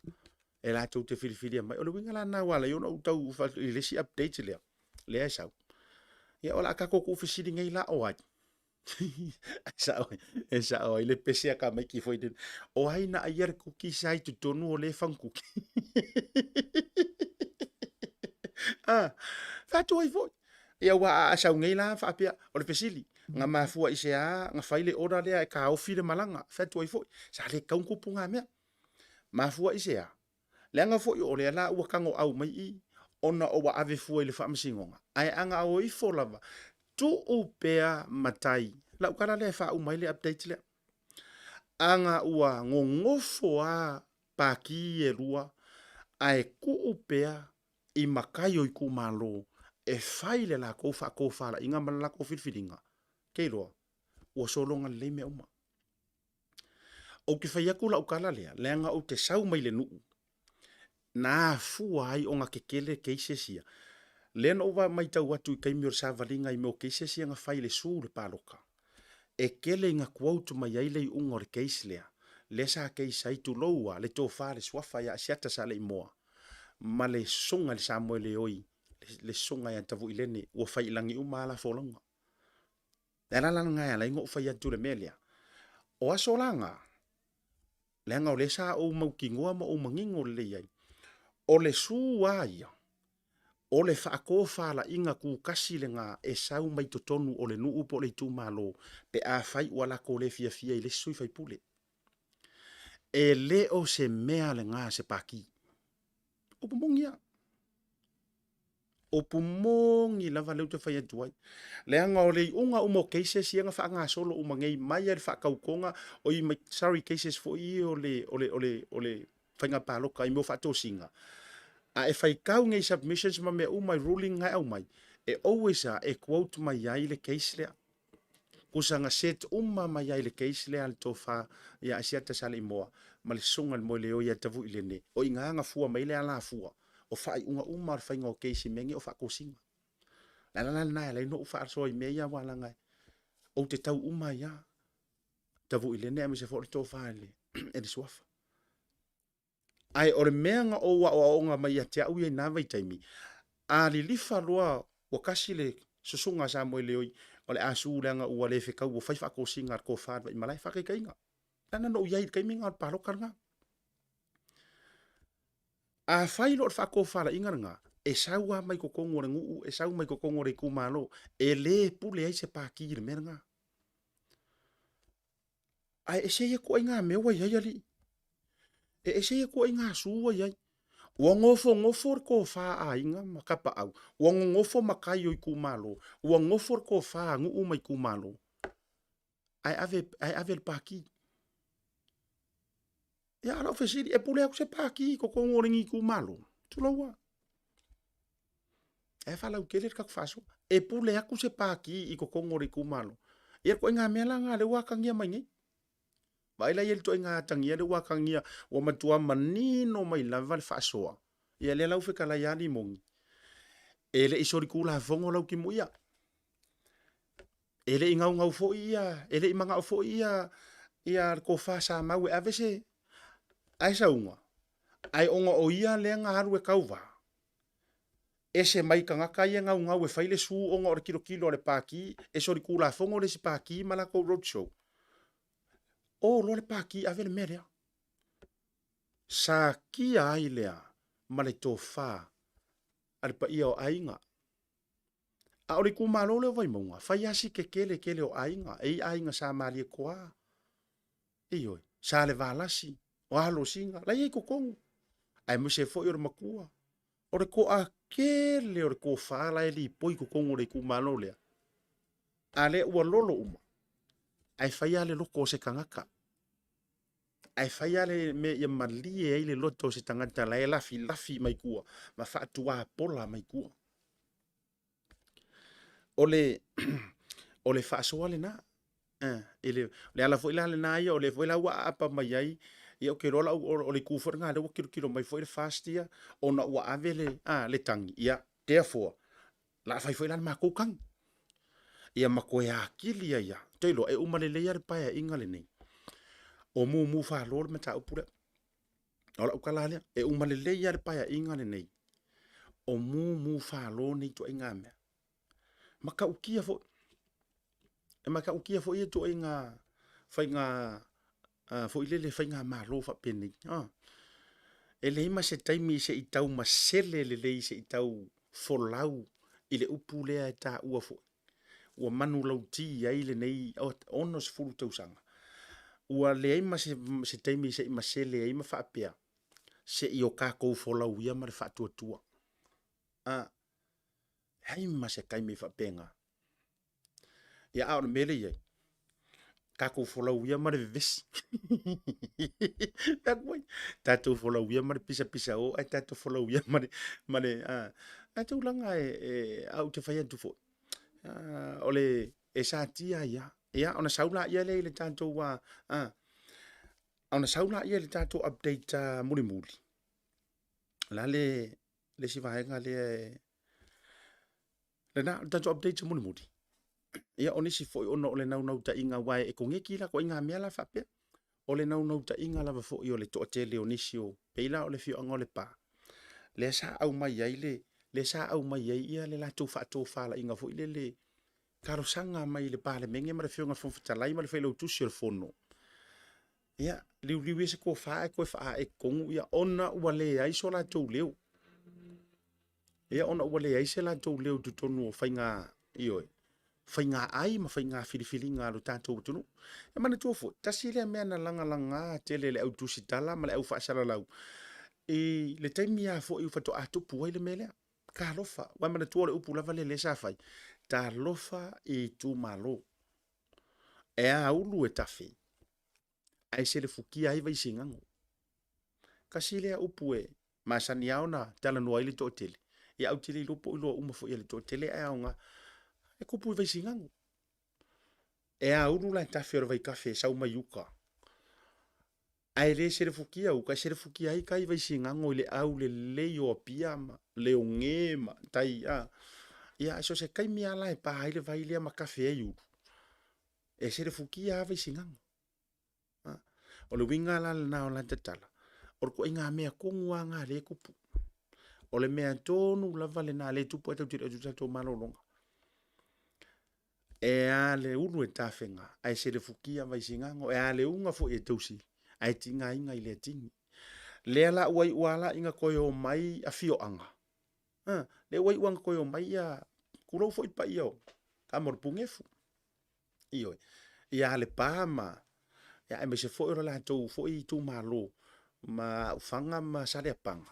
e latou te filifilia mai. O le uiga la lena ua ala ai ona ou tau i le isi update lea, lea e sau. Ia o le a tatou tuufesili nei la o ai? E sao ai le pese a tamaiti foi lele. O ai na aia le kuki sa i totonu o le fagutuki? Ah, faatu ai foi. Ia ua a sau nei la faapea, o le fesili, na mafua i se a na fai le order lea e taofi le malaga? Faatu ai foi, sa le tatau ona tupu na mea. Mafua i se a? Leaga foi o lea la ua tagoau mai i i, ona ua ave fua i le faamasinoga, ae ana o ifo lava, tuu pea matai. Lau tala lea e faauma ai le update lea. Ana ua nonofo lava pati e lua ae tuu pea i matai o itumalo e fai le latou faatofalaiga ma le latou filifiliga, te iloa ua sologa lelei mea uma. Ou te fai atu lau tala lea, leaga ou te sau mai le nuu na afua ai ona tetele cases ia. Lea na ou matau atu i taimi o le savaliga i mea o cases ia na fai i le sue le palota, e tele ina quote mai ai le iuga o le case lea, lea sa case ai, tulou lava, le tofa i le suafa ia Asiata Saleimoa ma le susuga i le Samoeleoi, le susuga ia Tavuilene, ua fai i lagi uma lava a la folauga. O le ala la lena e ala ai ona ou fai atu i le mea lea. O aso la na, leaga o lea sa ou mautinoa ma ou manino lelei ai, o le sue lava ia, o le faatofalaiga tutasi lena e sau mai totonu o le nuu po o le itumalo pe afai ua latou le fiafia i le isi sui faipule. E le o se mea lena a se pati. Upu moni lava. Upu moni lava lea ou te fai atu ai. Leaga o le iuga uma o cases ia na faagasolo uma nei mai lava i le faatautoga, oi sorry cases foi ia o le, o le, o le, o le faiga palota i mea o faatosina, a e faitau nei i submissions ma mea uma i ruling na e aumai, e always lava e quote mai ai le case lea. Tusa na set uma mai ai le case lea a le tofa ia Asiata Saleimoa ma le susuga i le Moeleoi ia Tavuilene, o i ina na fua mai ai le alafua o faaiuga uma o le faiga o case i mea nei o faatosina. O le ala la lena e ala ai ona ou faasoa i mea ia aua leaga ou te tau uma ai lava. Tavuilene aemaise foi o le tofa i le suafa. Ae o le mea na ou aoaoga mai ia te au ia i na vaitaimi, a lilifa loa ua tasi le susuga a Samoeleoi o le a su leaga ua le fetau ua fai faatosina a le tofa a le Vaimalae, faataitaiga. Leaga na ou i ai i le taimi lena o le palota lena. A fai loa o le faatofalaiga lena, e sau lava mai totonu o le nuu, e sau mai totonu o le itumalo, e le pule ai se pati i le mea lena. Ae ese ia ituaiga mea ua i ai alii. E ese ia ituaiga su ua i ai. Ua nofonofo le tofa a aiga ma tapaau, ua nonofo matai o itumalo, ua nofo le tofa a nuu ma itumalo, ae ave, ae ave le pati. Ia, a o lau fesili, e pule atu se pati i totonu o lenei itumalo? Tulou lava. Ae faalautele le tatou faasoa. E pule atu se pati i totonu o le itumalo. Ia, ituaiga mea la na lea ua atagia mai nei. Vaai la i ai i le ituaiga atagia lea ua atagia, ua matua manino mai lava le faasoa. Ia lea la ua fetalai lava Limoni, e le i solitulafono Lautimuia. E le i gaugau foi ia, e le i manao foi ia, ia le tofa Samau e ave se, ae sauga. Ae ona o ia lea na alu e tauva, ese mai tagata ia e gaugau e fai le su ona o le tilotilo a le Pati, ese o le Tulafono le isi Pati ma latou road show. O loa le Pati ave le mea lea. Satia ai lea ma le tofa a le paia o aiga. A o le itumalo lea o Vaimauga, fai lava si tetele tele o aiga, e i ai aiga Sa Malietoa, ioe, Salevalasi, o Alosina, la e i ai i totonu, aemaise foi o le matua, o le toatele o le tofa la e lipoi i totonu o le itumalo lea, a lea ua lolo uma, ae fai lava le loto o se tagata. Ae fai lava le mea ia malie ai le loto o se tagata la e lafilafi mai tua ma faatuapola mai tua. O le, o le faasoa lena. Eh, i le, le ala foi la lena ia, o lea foi la ua aapa mai ai, ia ou te iloa la, o le itu foi lena lea ua tilotilo mai foi le FAST ia, ona ua ave le, a, le tagi, ia, therefore, la fai foi la le matou tagi. Ia ma toe atili ai lava. Ou te iloa e uma lelei lava le Paeaiga lenei, o mumu falo le mataupu lea. O lau tala lea, e uma lelei lava le Paeaiga lenei, o mumu falo nei ituaiga mea. Matautia foi, e matautia foi ia ituaiga faiga foi lele faigamalo faapenei. E leai ma se taimi se i tau masele lelei se i tau folau i le upu lea e taua foi ua manulauti ai lenei 60 tausaga. Ua leai ma se taimi se i masele ai ma faapea se i o tatou folauia ma le faatuatua. Leai ma se taimi faapena. Ia, a o le mea lea e i ai, tatou folau ia ma le vevesi. Tatou folau ia ma le pisapisao ae tatou folau ia ma le, ma le, a tulaga e, e, a ou te fai atu foi, o le, e satia ai lava. Ia, ona sau laia lea i le tatou, ona sau laia i le tatou update mulimuli, o le a le, le isi vaega lea e, lena, o le tatou update mulimuli. Ia, o nisi foi ona o le naunautaiga, aua e koneti la ituaiga mea la faapea. O le naunautaiga lava foi o le toatele o nisi o, pei la o le afioaga o Lepa, lea sa aumai ai le, lea sa aumai ai ia le latou faatofalaiga foi lele, talosaga mai i le Palemene ma le Afioga i le Fofoga Fetalai ma le Failautusi o le Fono, ia, liuliu ia se tofa ae toe faaae i totonu ia, ona ua leai so latou leo. Ia, ona ua leai se latou leo i totonu o faiga, ioe, faiga ai ma faiga filifiliga a lo tatou atunuu. E manatua foi, tasi lea mea na lagalaga tele e le au tusitala ma le au faasalalau i le taimi lava foi faatoa tupu ai le mea lea. Talofa, aua e manatua o le upu lava lea sa fai, talofa i itumalo. E aulu e tafe, ae selefutia ai Vaisigano. Tasi lea upu e masani lava ona talanoa ai le toatele, ia ae ou te le iloa po o iloa uma foi e le toatele ae aoga. E tupu i Vaisigano. E aulu la e tafe o le vaitafe e sau mai uta, ae le selefutia uta, e selefutia ai tai Vaisigano i le aulelei o Apia ma Leone ma tai, a. Ia, so o se taimi lava la e pa ai le vai lea ma tafe ai ulu, e selefutia lava Vaisigano. O le uiga la lena o lata tala, o le ituaiga mea tonu lava lena lea e tupu. O le mea tonu lava lena lea e tupu ae tatou te le o toe tatou malologa. E a le ulu e tafega ae selefutia Vaisigano, e a le uga foi e tausi ae tigaina i le atigi. Lea la ua iu lava la ina toe omai afioaga, lea ua iu lava ina toe omai ia, tulou foi le paia o tama o le punefu, ioe, ia Lepa ma, ia aemaise foi o le latou foi itumalo ma Aufaga ma Saleapaga,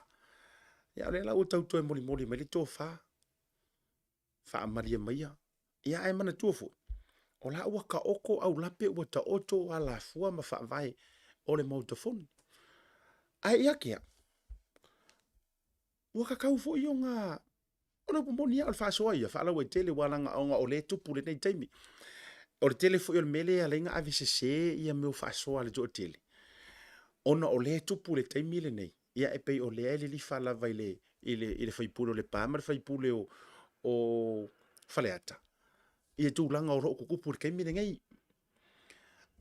ia o lea la ua tau toe molimoli mai le tofa, faamalie maia. Ia ae manatua foi, o la ua taoto aulape ua taoto alafua ma faavae o le Maota Fono. Ae ia te au, ua tatau foi ona O le upu moni lava, o le faasoa ia, faalauaitele aua leaga ona o lea e tupu lenei taimi. O le tele foi o le mea lea e ala ai ona avesese ia mea o faasoa a le toatele, ona o lea e tupu i le taimi lenei, ia e pei o lea e lilifa lava i le, i le, i le sui usufono o Lepa ma le sui usufono o Faleata, ia tulaga o lo o tutupu i le taimi lenei.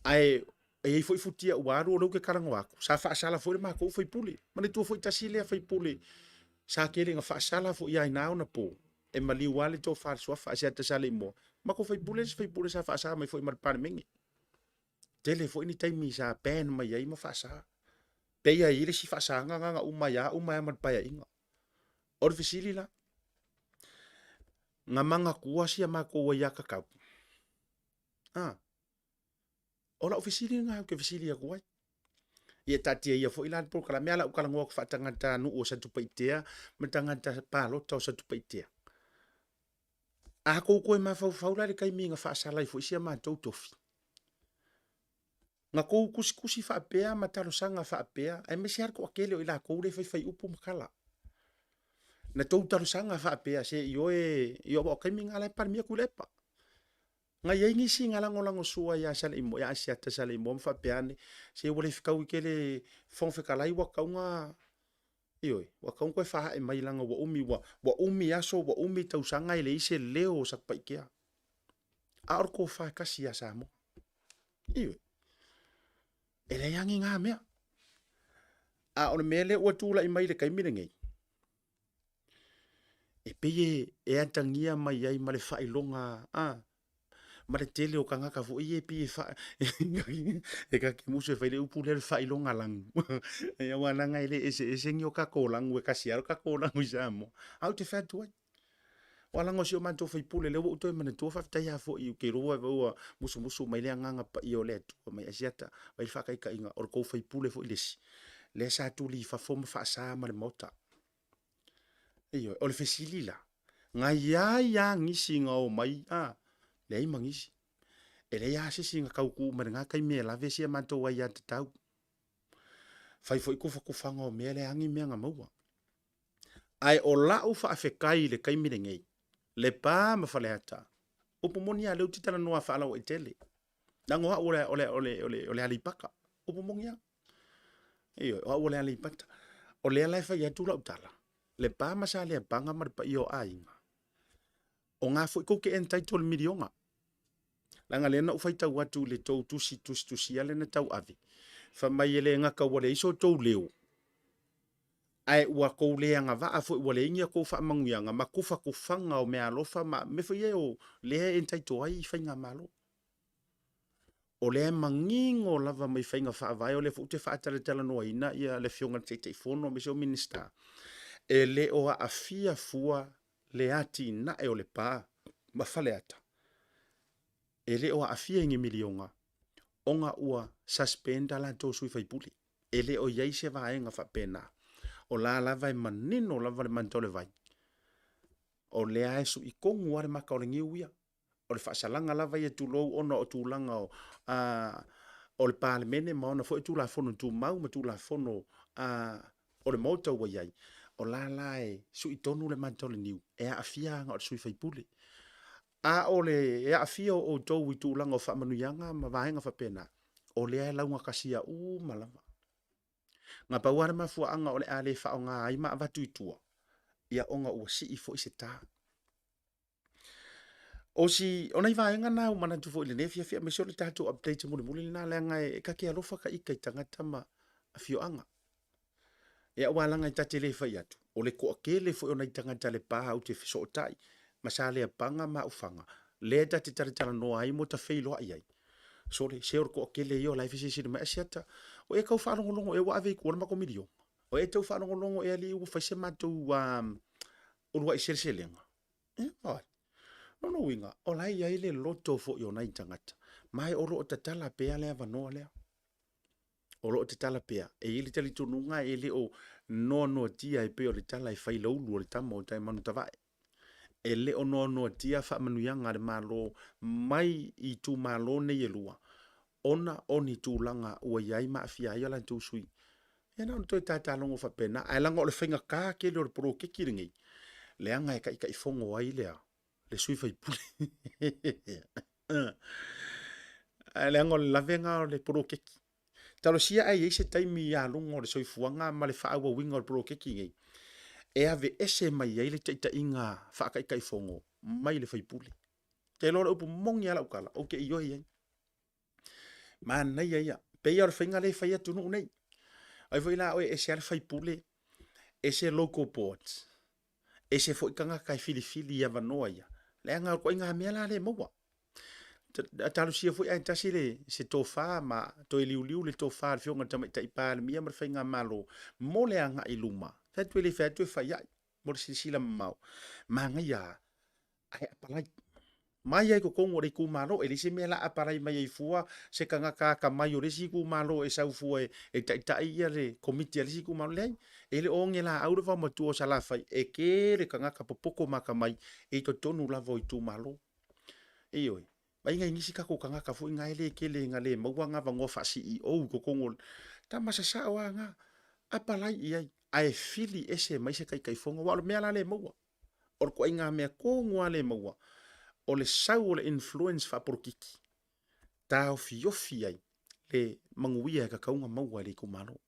Ae E i ai foi futia ua alu o lea ou te talanoa atu, sa faasala foi le matou faipule. Manatua foi tasi lea faipule sa tele ina faasala foi ia i na ona po, e maliu lava le tofa i le suafa Asiata Saleimoa. Matou faipule le isi faipule sa faasa mai foi ma le Palemene. Tele foi ni taimi sa ban mai ai ma faasa. Pei lava e i ai le isi faasaga lena na uma ai lava uma ai lava ma le Paeaiga. O le fesili la, na manatua si a matou aiatatau? A, o lau fesili lena ou te fesili atu ai. Ia taatia ia foi la le polokalame, a o le a ou talanoa atu faatagatanuu o Satupaitea ma tagata palota o Satupaitea. A tou toe mafaufau la i le taimi na faasala ai foi si a matou tofi, na tou tusitusi faapea ma talosaga faapea, aemaise lava le toatele o i latou lea e faifai upu ma tala. Na tou talosaga faapea, se i oe, aua o le taimi lena o la e Palemia Tuilaepa. Na i ai nisi na lagolagosua ia Saleimoa, ia Asiata Saleimoa ma faapea ane, se ua le fetaui tele Fofoga Fetalai ua tatau ona, ioe, ua tatau ona toe faaae mai leaga ua umi, ua, ua umi aso ua umi tausaga e leai se leo o Satupaitea. A o le tofa e tasi ia Samoa. Ioe. E leai lava ni na mea. A o le mea lea ua tulai mai i le taimi lenei, e pei e atagia mai ai ma le faailoga a ma le tele o tagata foi ia e pei e fa e ta te musu e fai le upu lea o le faailoga lanu aua leaga e le eseese ni o tatou lanu e tasi lava lo tatou lanu i Samoa. Ae ou te fai atu ai, aua leaga o si o matou sui usufono lea ua ou toe manatua faafetai lava foi ou te iloa ua musumusu mai le Agaga Paia o le Atua mai Asiata, vaai le faataitaiga o le tou sui usufono foi le isi lea sa tuli i fafo ma faasa ma le Maota. Ioe, o le fesili la, na i ai lava nisi na omai, a, leai ma nisi. E leai lava se isi na tau tu mai lena taimi e lave si a matou aiatatau. Fai foi tufatufaga o mea, leai lava ni mea na maua. Ae o lau faafetai i le taimi lenei, Lepa ma Faleata, upu moni lava, o lea ou te talanoa faalauaitele, leaga o au o le, o le, o le, o le, o le Aleipata, upu moni lava. Ioe, o au o le Aleipata. O lea la e fai atu lau tala, Lepa ma Saleapaga ma le paia o aiga, o na foi tou te entitle i le miliona. Leaga lea na ou faitau atu i le tou tusi tusitusia lea na tauave, fai mai e le gata ua leai so outou leo, ae ua tou le agavaa foi ua leai ni a outou faamanuiaga ma tufatufaga o meaalofa ma mea foi ia o lea e entitle ai faigamalo. O lea e manino lava mai faiga faavae, o lea foi ou te faatalatalanoaina le Afioga i le Taitaifono aemaise o Minisita, e le o aafia fua le atinae o Lepa ma Faleata, e le o aafia i ni miliona ona ua suspend a latou sui faipule. E le o i ai se vaega faapena. O la lava e manino lava le mata o le vai, o lea e sui tonu lava le mata o le niu ia. O le faasalaga lava ia tulou ona o tulaga o, a, o le Palemene ma ona foi Tulafono Tumau ma Tulafono a, o le Maota ua i ai, o la la e sui tonu le mata o le niu, e aafia lava na o le sui faipule. A o le aafia o outou i tulaga o faamanuiaga ma vaega faapena, o lea e laugatasia uma lava. Na pau lava le mafuaaga o le a le faaaoga ai ma avatu i tua, ia ona ua sii foi se ta. O si, o nai vaega na ua manatu foi i lenei afiafi aemaise o le tatou update mulimuli lena leaga e ta te alofa ta ita i tagata ma afioaga. Ia aua leaga e ta te le fai atu, o le toatele foi o nai tagata Lepa ou te fesootai ma Saleapaga ma Aufaga, lea ta te talatalanoa ai ma ta feiloai ai. Sole, se o le toatele ia o la e fesilisili mai, Asiata, o e tau faalogologo ea ua ave i tua le matou miliona? O e tau faalogologo ea alii ua fai se matou uluai seleselega? Ioe. Lona uiga, o la e i ai le loto foi o nai tagata, ma o lo o tatala pea le avanoa lea. O lo o tatala pea. E i ai le talitonuga e le o noanoatia e pei o le tala e fai i laulu o le tama o Taemanutavae. E le o noanoatia faamanuiaga a le Malo mai i itumalo nei e lua, ona o ni tulaga ua i ai ma aafia ai o latou sui. Ia na ona toe tatalogo faapena, ae leaga o le faigata tele o le poloketi lenei, leaga e taitaifono ai le a? Le sui usufono. Ae leaga o le lavega o le poloketi. Talosia ae i ai se taimi ia luga o le soifuaga ma le faaauauina o le poloketi lenei, e aveese mai ai le taitaiga faataitaifono mai le sui usufono. Ou te iloa o le upu moni lava lau tala, ou te ioe i ai. Manaia ia. Pei o le faiga lea e fai atunuu nei. Ai foi la oe e ese lava le faipule, ese local boards, ese foi tagata e filifili i avanoa ia. Leaga o le ituaiga mea la lea e maua. Talosia foi ae tasi le se tofa ma toe liuliu le tofa a le Afioga i le Tamaitai Palemia ma le Faigamalo mo le agai i luma. Fai atu e le fai atu e fai ai mo le silasila mamao. Manaia lava ae apalai mai ai i totonu o le itumalo. E leai se mea o le a apalai mai ai fua se tagata atamai o le isi itumalo e sau fua e taitai ia le komiti a le isi itumalo. Leai, e le o ogelaau le vaomatua o Salafai, e tele tagata popoto ma atamai i totonu lava o itumalo. Ioe. Vaai nai nisi tatou tagata foi na e le tele ina le maua na avanoa faa-CEO i totonu o le... Tama sasao lava na, apalai i ai, ae fili ese mai se Taitaifono, aua o le mea la lea e maua. O le ituaiga mea tonu lava lea e maua, o le sau o le influence faapolokiki, taofiofi ai le manuia e tatau ona maua e le itumalo.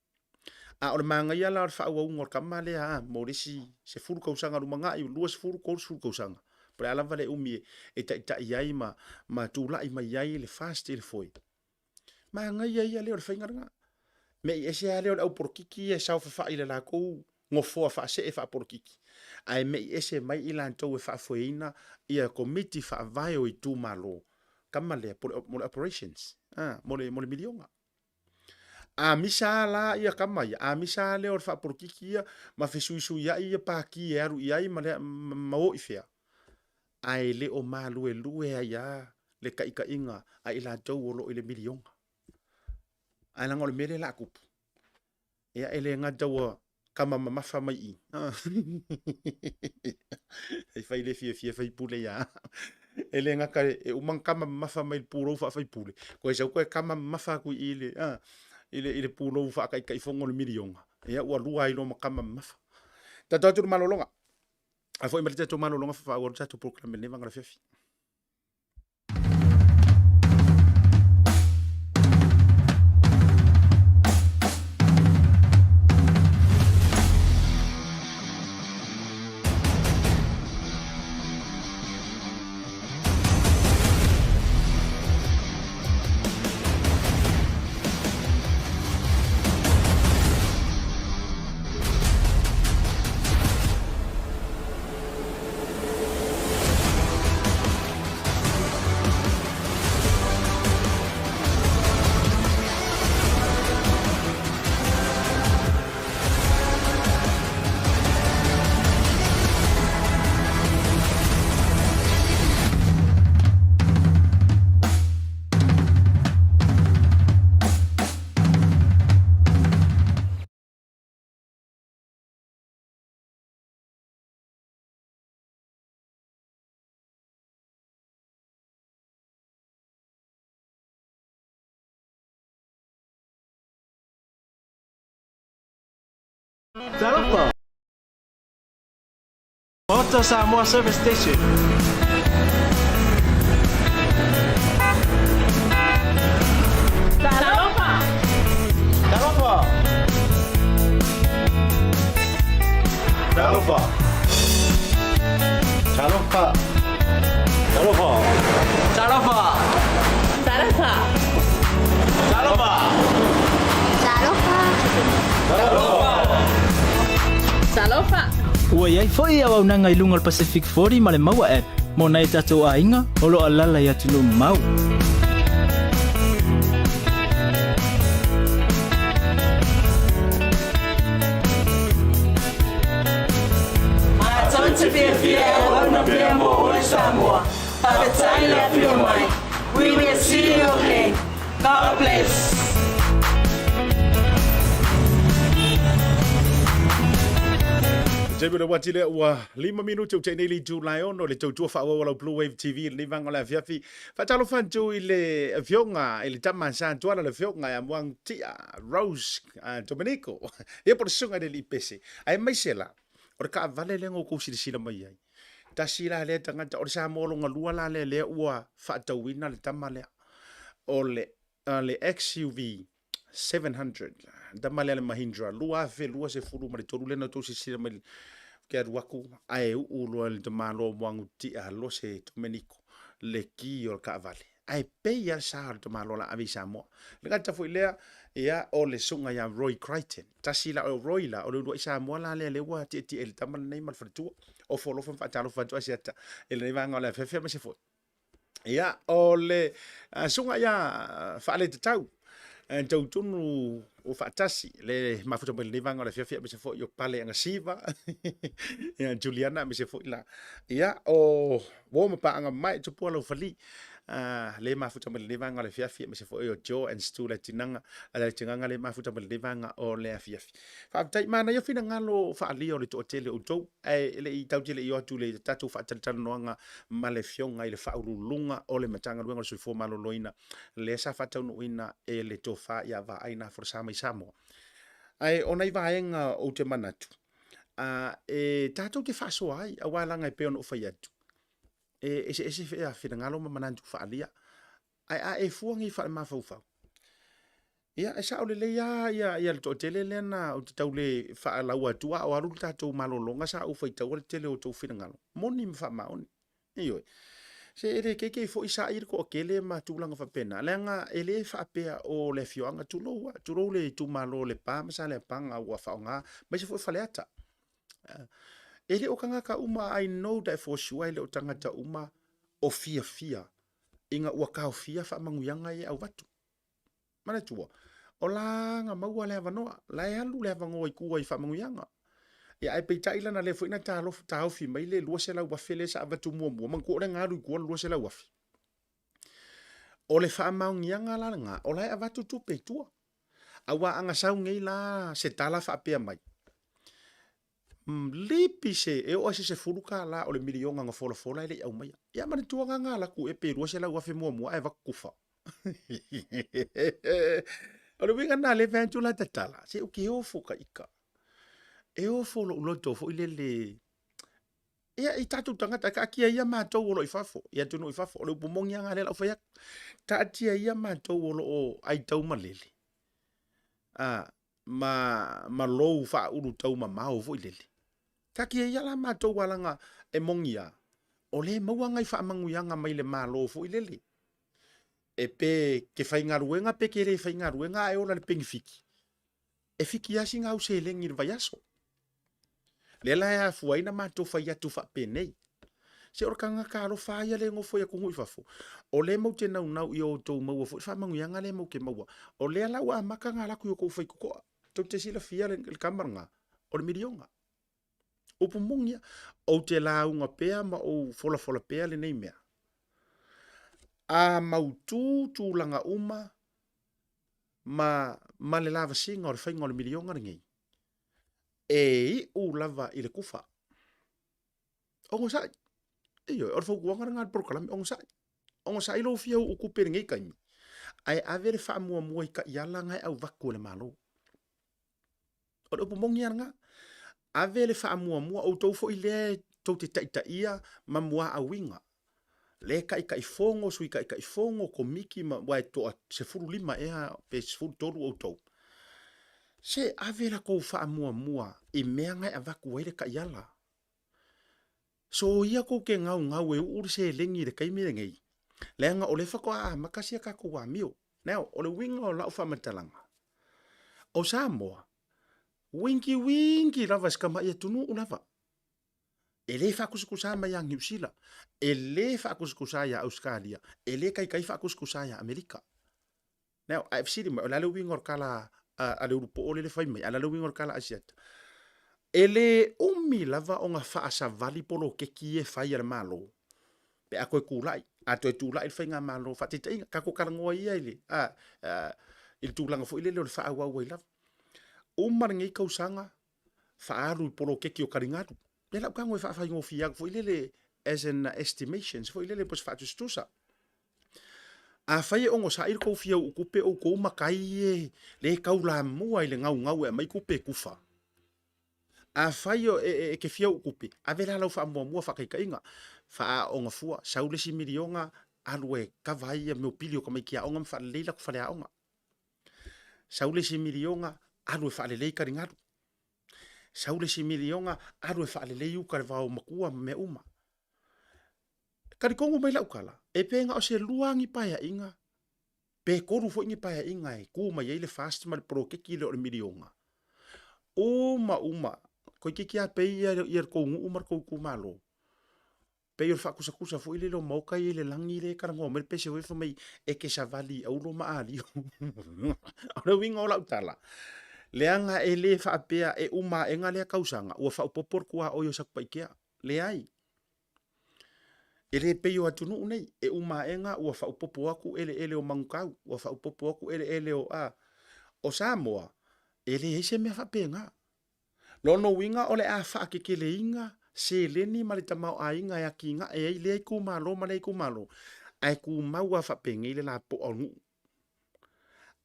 A o le manaia la o le faaauauina o le tama lea mo le isi 10 tausaga lumanai, 20, 30 tausaga, po o le a lava le umi e taitai ai ma, ma tulai mai ai le FAST i le foe, manaia ia lea o le faiga lena. Me'i ese lava lea o le au polokiki ia e saofafai i le latou nofoa faasee faapolokiki, ae me'i ese mai i latou e faafoeina ia komiti faavae o itumalo, tama lea mo le operations, mo le miliona. A misa lava la ia tama ia, a misa lava lea o le faapolokiki ia ma fesuisuiai ia pati e alu i ai ma, le, ma o i fea, ae le o maluelue ai lava le taitaiga a i latou o lo o i le miliona. Ae leaga o le mea lea o le a tupu, Ia, e le gata ua kama mamafa mai i. E fai le fiafia faipule ia. E le gata e uma ona kama mamafa mai le pulou faafaipule, toe sau toe kama mamafa atu i le, i le, i le pulou faataitaifono o le miliona. Ia, ua lua ai loa ma kama mamafa. Tatou atu i le malologa. A foi mai le tatou malologa faaauau le tatou polokalame i lenei vaega o le afiafi.
Talofa! Maota Samoa Service Station.
Talofa!
Talofa!
Talofa! Talofa! Talofa!
Talofa!
Talofa!
Talofa!
Talofa! Talofa!
Ua i ai foi auaunaga i luga o le Pacific 40 ma le Maua App mo nai o tatou aiga o lo o alaala i atunuu mamao.
Matou te fiafia e auauna pea mo oe Samoa. Faafetai le afio mai. We will see you again. God bless.
Taimi o le uati lea ua 5 minute o te nei le itu lae ono le tautua faaauau a lau Blue Wave TV i lenei vaega o le afiafi. Faatalofa atu i le afioga i le tama sa Tuala le afioga ia Muang Tia Rose Domenico. Ia po o le susuga i le alii pese. Aemaise la, o le taavale lea na outou silasila mai ai. Tasi la lea tagata, o le Samoa lona lua la lea lea ua faatauina le tama lea. O le, le XUV 700, le tama lea le Mahindra, 2023 lea na outou silasila mai ke alu aku ae uu loa le tamaloa o Muagutia Lose Domenico le ki o le taavale. Ae pei lava le sa o le tamaloa la ave i Samoa. Le gata foi lea, ia, o le susuga ia Roy Crichton. Tasi la o Roy la, o le uluai Samoa la lea lea ua tietie i le tama lenei ma le faletua. Ofo alofa ma faatalofa atu Asiata i lenei vaega o le afiafi aemaise foi. Ia, o le susuga ia Faaletatau, tautonu o faatasi le mafuta mai lenei vaega o le afiafi aemaise foi o Pale Agasiva, ia Juliana aemaise foi la. Ia, o uo ma paaga mamae Tupua Laufali, le mafuta mai lenei vaega o le afiafi aemaise foi o Joe and Stu Leatinaga, Leatingaga le mafuta mai lenei vaega o le afiafi. Faafetai, manaia finagalo faaalia o le toatele o outou, ae le i tatou te le i o atu i le tatou faatalatalanoaga ma le Afioga i le Faauluuluga o le Matagaluega o le Soifua Maloloina, lea sa faataunuuina e le Tofa ia Vaai Nafolasa mai Samoa. Ae o nai vaega ou te manatu, a, e tatou te faasoa ai, aua leaga e pei ona ou fai atu, e eseese finagalo ma manatu faaalia, ae a e fua nei faalemafaufau, ia e sao lelei lava ia, ia le toatele lea na ou te tau le faalaua atu a o alu le tatou malologa sa ou faitaua le tele o outou finagalo, moni ma faamaoni. Ioe. Se e le keikei foi sa'i le toatele ma tulaga faapena, leaga e le faapea o le afioaga, tulou a, tulou le itumalo o Lepa ma Saleapaga ua faaaoga, aemaise foi Faleata. E le o tagata uma, I know that for sure e le o tagata uma o fiafia ina ua taofia faamanuiaga ia e avatu. Manatua, o la na maua le avanoa, la e alu le avanoa i tua i faamanuiaga. Ia ae peitai la na lea foi na talof, taofi mai le 200,000 lea sa avatu muamua, manatua o lea na alu i tua le 200,000. O le faamaoniaga la lena, o la e avatu tupe i tua. Aua a na sau nei la se tala faapea mai, lipi se, e oo i se $10 o le miliona na folafola e le i aumaia. Ia manatua na na alu atu ea pe 200,000 muamua ae avatu tufa. O le uiga lena lea e fai atu la tatala, se ou te ofo ka ita. E ofo lou loto foi lele, ia i tatou tagata, taatia ia matou o lo o i fafo, i atunuu i fafo, o le upu moni lava lena lea o le a ou fai atu. Taatia ia matou o lo o aitau malele, a, ma, ma lou faaulu taumamao foi lele. Taatia ia la matou aua leaga e moni lava, o lea e maua nai faamanuiaga mai le Malo foi lele. E pe ke faigaluega pe ke le faigaluega ae ola i le penefiti, e fiki lava sina au seleni i le vaiaso. Lea la e afua ai ona matou fai atu faapenei, se o le tagata alofa lava ia lea e nofo i atunuu i fafo, o lea matou te naunau ia outou maua foi le faamanuiaga lea matou te maua. O lea la ua amata ona alu atu i o outou faitotoa. Tou te silafia le tama lena, o le miliona. Upu moni lava, ou te lauga pea ma ou folafola pea lenei mea. A mautu tulaga uma ma, ma le lavasiga o le faiga o le miliona lenei, e iu lava i le kufa. Onosai. Ioe, o le fautuaga lena a le polokalame, onosai. Onosai lou fia uu tupe i lenei taimi, ae ave le faamuamua i taiala na e avatu e le Malo. O le upu moni lava lena. Ave le faamuamua, outou foi lea tou te taitaia ma muaauina, lea e Taitaifono, Sui Taitaifono, Komiti ma, aua e toa 15 ea pe 13 outou, se ave la tou faamuamua i mea na e avatu ai le taiala. Soia tou te gaugau e uu le seleni i le taimi lenei, leaga o lea faatoa amata sia tatou amio. Now, o le uiga o lau faamatalaga, o Samoa, uigiuigi lava i si tamai atunuu lava. E le faakusakusa mai ia Niu Sila, e le faakusakusa ia Ausetalia, e le taitai faakusakusa ia Amerika. Now, a e fesili mai, o le a le uiga o le tala a le ulupoo lele fai mai, a o le a le uiga o le tala a Asiata? E le umi lava ona faasavali poloketi ia e fai a le Malo pe a toe tulai, a toe tulai le faigamalo, faataitaiga, tatou talanoa ia i le, a, a, i le tulaga foi lele o le faaauau ai lava. Uma lenei tausaga, faaalu i poloketi o taligalu. Lea la ou tago e faafaigofie atu foi lele as an estimations foi lele po o se faatusatusa. Afai e onosai le tou fia uu tupe outou matai e le taulamua i le gaugau e aumai tupe e tufa. Afai e te fia uu tupe, ave la lau faamuamua faataitaiga, faaaooga fua, sau le isi miliona alu e kava ai ia mea o pili o tamaiti aoga ma faalelei latou faleaoga. Sau le isi miliona alu e faalelei taligalu. Sau le isi miliona alu e faalelei uka i le vao matua ma mea uma. Talitonu mai lau tala, e pe na o se lua ni paeaiga, pe tolu foi ni paeaiga e tu mai ai le FAST ma le poloketi lea o le miliona. Uma uma, toeitiiti lava pei ia le tou nuu ma le tou itumalo, pei o le faatusatusa foi lele o maota ia i le lagi lea e talanoa mai le pese foi fai mai e te savali i auro ma alio. O le uiga o lau tala, leaga e le faapea e uma aega lea tausaga ua faaopoopo le tuaoi o Satupaitea. Leai. E le pei o atunuu nei, e uma aega ua faaopoopo atu eleele o Manutau, ua faaopoopo atu eleele o a. O Samoa, e leai se mea faapena. Lona uiga o le a faateteleina seleni ma le tamaoaiga e atinae ai lea itumalo ma lea itumalo, ae tumau lava faapenei le lapoa o nuu.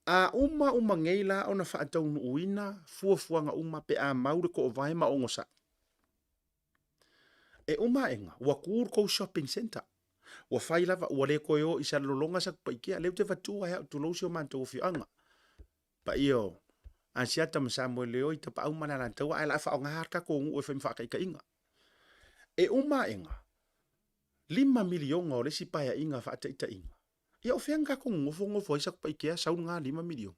A uma uma nei la ona faataunuuina fuafuaga uma pe a mau le toovae ma onosai, e uma aega ua tu le tou shopping centre, ua fai lava ua le toe o i Salelologa Satupaitea, lea ou te avatua ai au tulou si o matou afioaga. Paia o Asiata ma Samoeleoi, Tapaau ma le Alataua, ae o le a faaaoga lava le tatou nuu e fai ma faataitaiga. E uma aega, $5 miliona o le isi paeaiga faataitaiga, ia o fea na tatou nonofo nofo ai Satupaitea sau lena $5 miliona?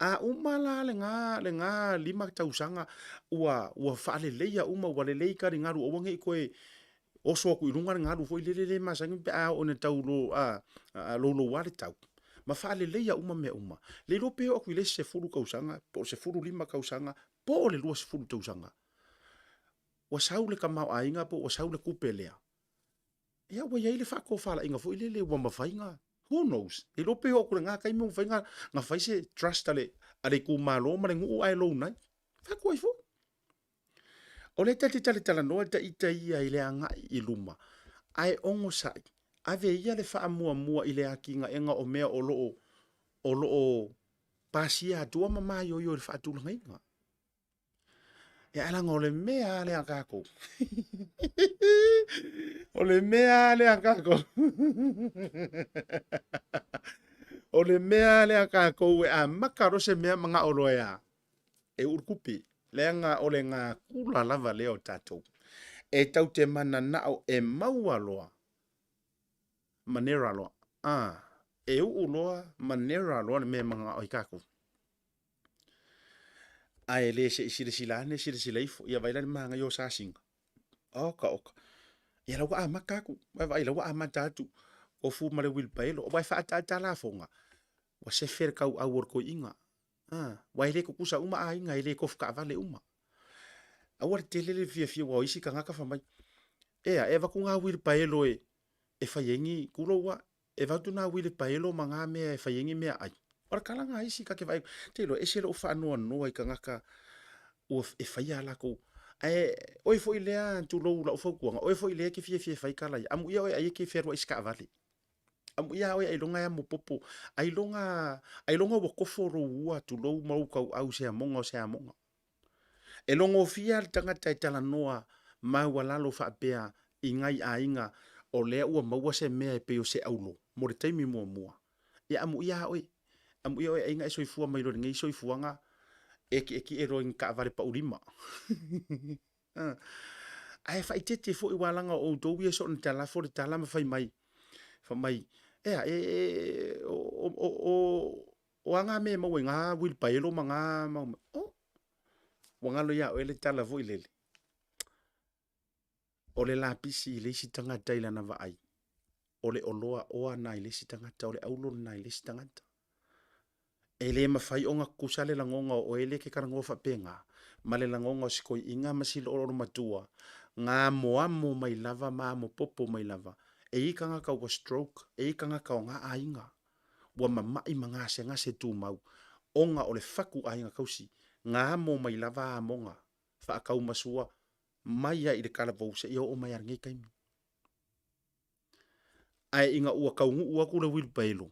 A uma la lena, lena 5 tausaga ua, ua faaleleia uma, ua lelei taligalu aua ne i toe oso atu i luga le galu foi lele lea e masani pe a oo ina tau louloua le tau, ma faaleleia uma mea uma. Le iloa pe oo atu i le isi 10 tausaga po o le 15 tausaga po o le 20 tausaga, ua sau le tamaoaiga po ua sau le tupe lea, ia ua i ai le faatofalaiga foi lele ua mafai ona, who knows? Le iloa pe oo atu i lena taimi ua mafai ona fai se trust a le itumalo ma le nuu ae loan ai. Fai atu ai foi. O lea ta te talatalanoa ita ia i le agai i luma, ae onosai, ave ia le faamuamua i le atinaega o mea o lo o pasia atua ma maioio i le faatulagaina. Ia ae leaga o le mea lava lea a tatou. O le mea lava lea a tatou. O le mea lava lea a tatou e amata loa se mea manao loa e a? E uu le tupe. Leaga o le natura lava lea o tatou. E tatou te mananao e maua loa, manera loa. A, e uu loa, manera loa le mea e mananao ai tatou. Ae le se i silasila ane silasila ifo, ia vaai la i le manaia o sasiga. Oka oka. Ia la ua amata atu, vaai la ua amata atu, tofu ma le uilipaelo, aua e faaataata a lafoga, ua sefe le tauau o le toeaina. Aua e le tutusa uma aiga, e le tofu taavale uma. Aua le tele le fiafia aua o isi tagata fai mai, e a, e avatu na uilipaelo e fai ai ni, tulou lava, e avatu na uilipaelo ma na mea e fai ai ni meaai. O le tala lena a isi ta te vaai, ou te iloa e ese lou faanoanoa i tagata ua e faia a latou, ae oe foi lea tulou lau fautuaga, oe foi lea e te fiafia e fai tala ia, amuia oe ai e te fealuai i se taavale. Amuia lava oe ailoga e amopopo, ailoga, ailoga ua tofo lou ua tulou ma lou tauau i se amoga o se amoga. E logofia le tagata e talanoa maualalo faapea i nai aiga o lea ua maua se mea e pei o se auro mo le taimi muamua. Ia amuia lava oe, amuia oe aiga e soifua mai loa i lenei soifuaga e tietie loa i ni taavale paulima. Ae faaeteete foi aua leaga o outou ia soona talafo le tala ma fai mai, fai mai, e a, e, o a na mea e maua i na uilipaelo ma na mau mea? Oh, ua galo ia oe le tala foi lele, o le lapisi i le isi tagata i lana vaai, o le oloa oa lena i le isi tagata, o le auro lena i le isi tagata. E le mafai ona tutusa le lagona o oe lea e te talanoa faapena, ma le lagona o si toeaina ma si lolomatua, na amoamo mai lava ma amopopo mai lava. E i ai tagata ua stroke, e i ai tagata o na aiga ua mamai ma gasegase tumau ona o le fatu aiga tausi, na amo mai lava amoga faataumasua mai lava i le talavou seia oo mai lava i lenei taimi. Ae ina ua taunuu atu le uilipaelo,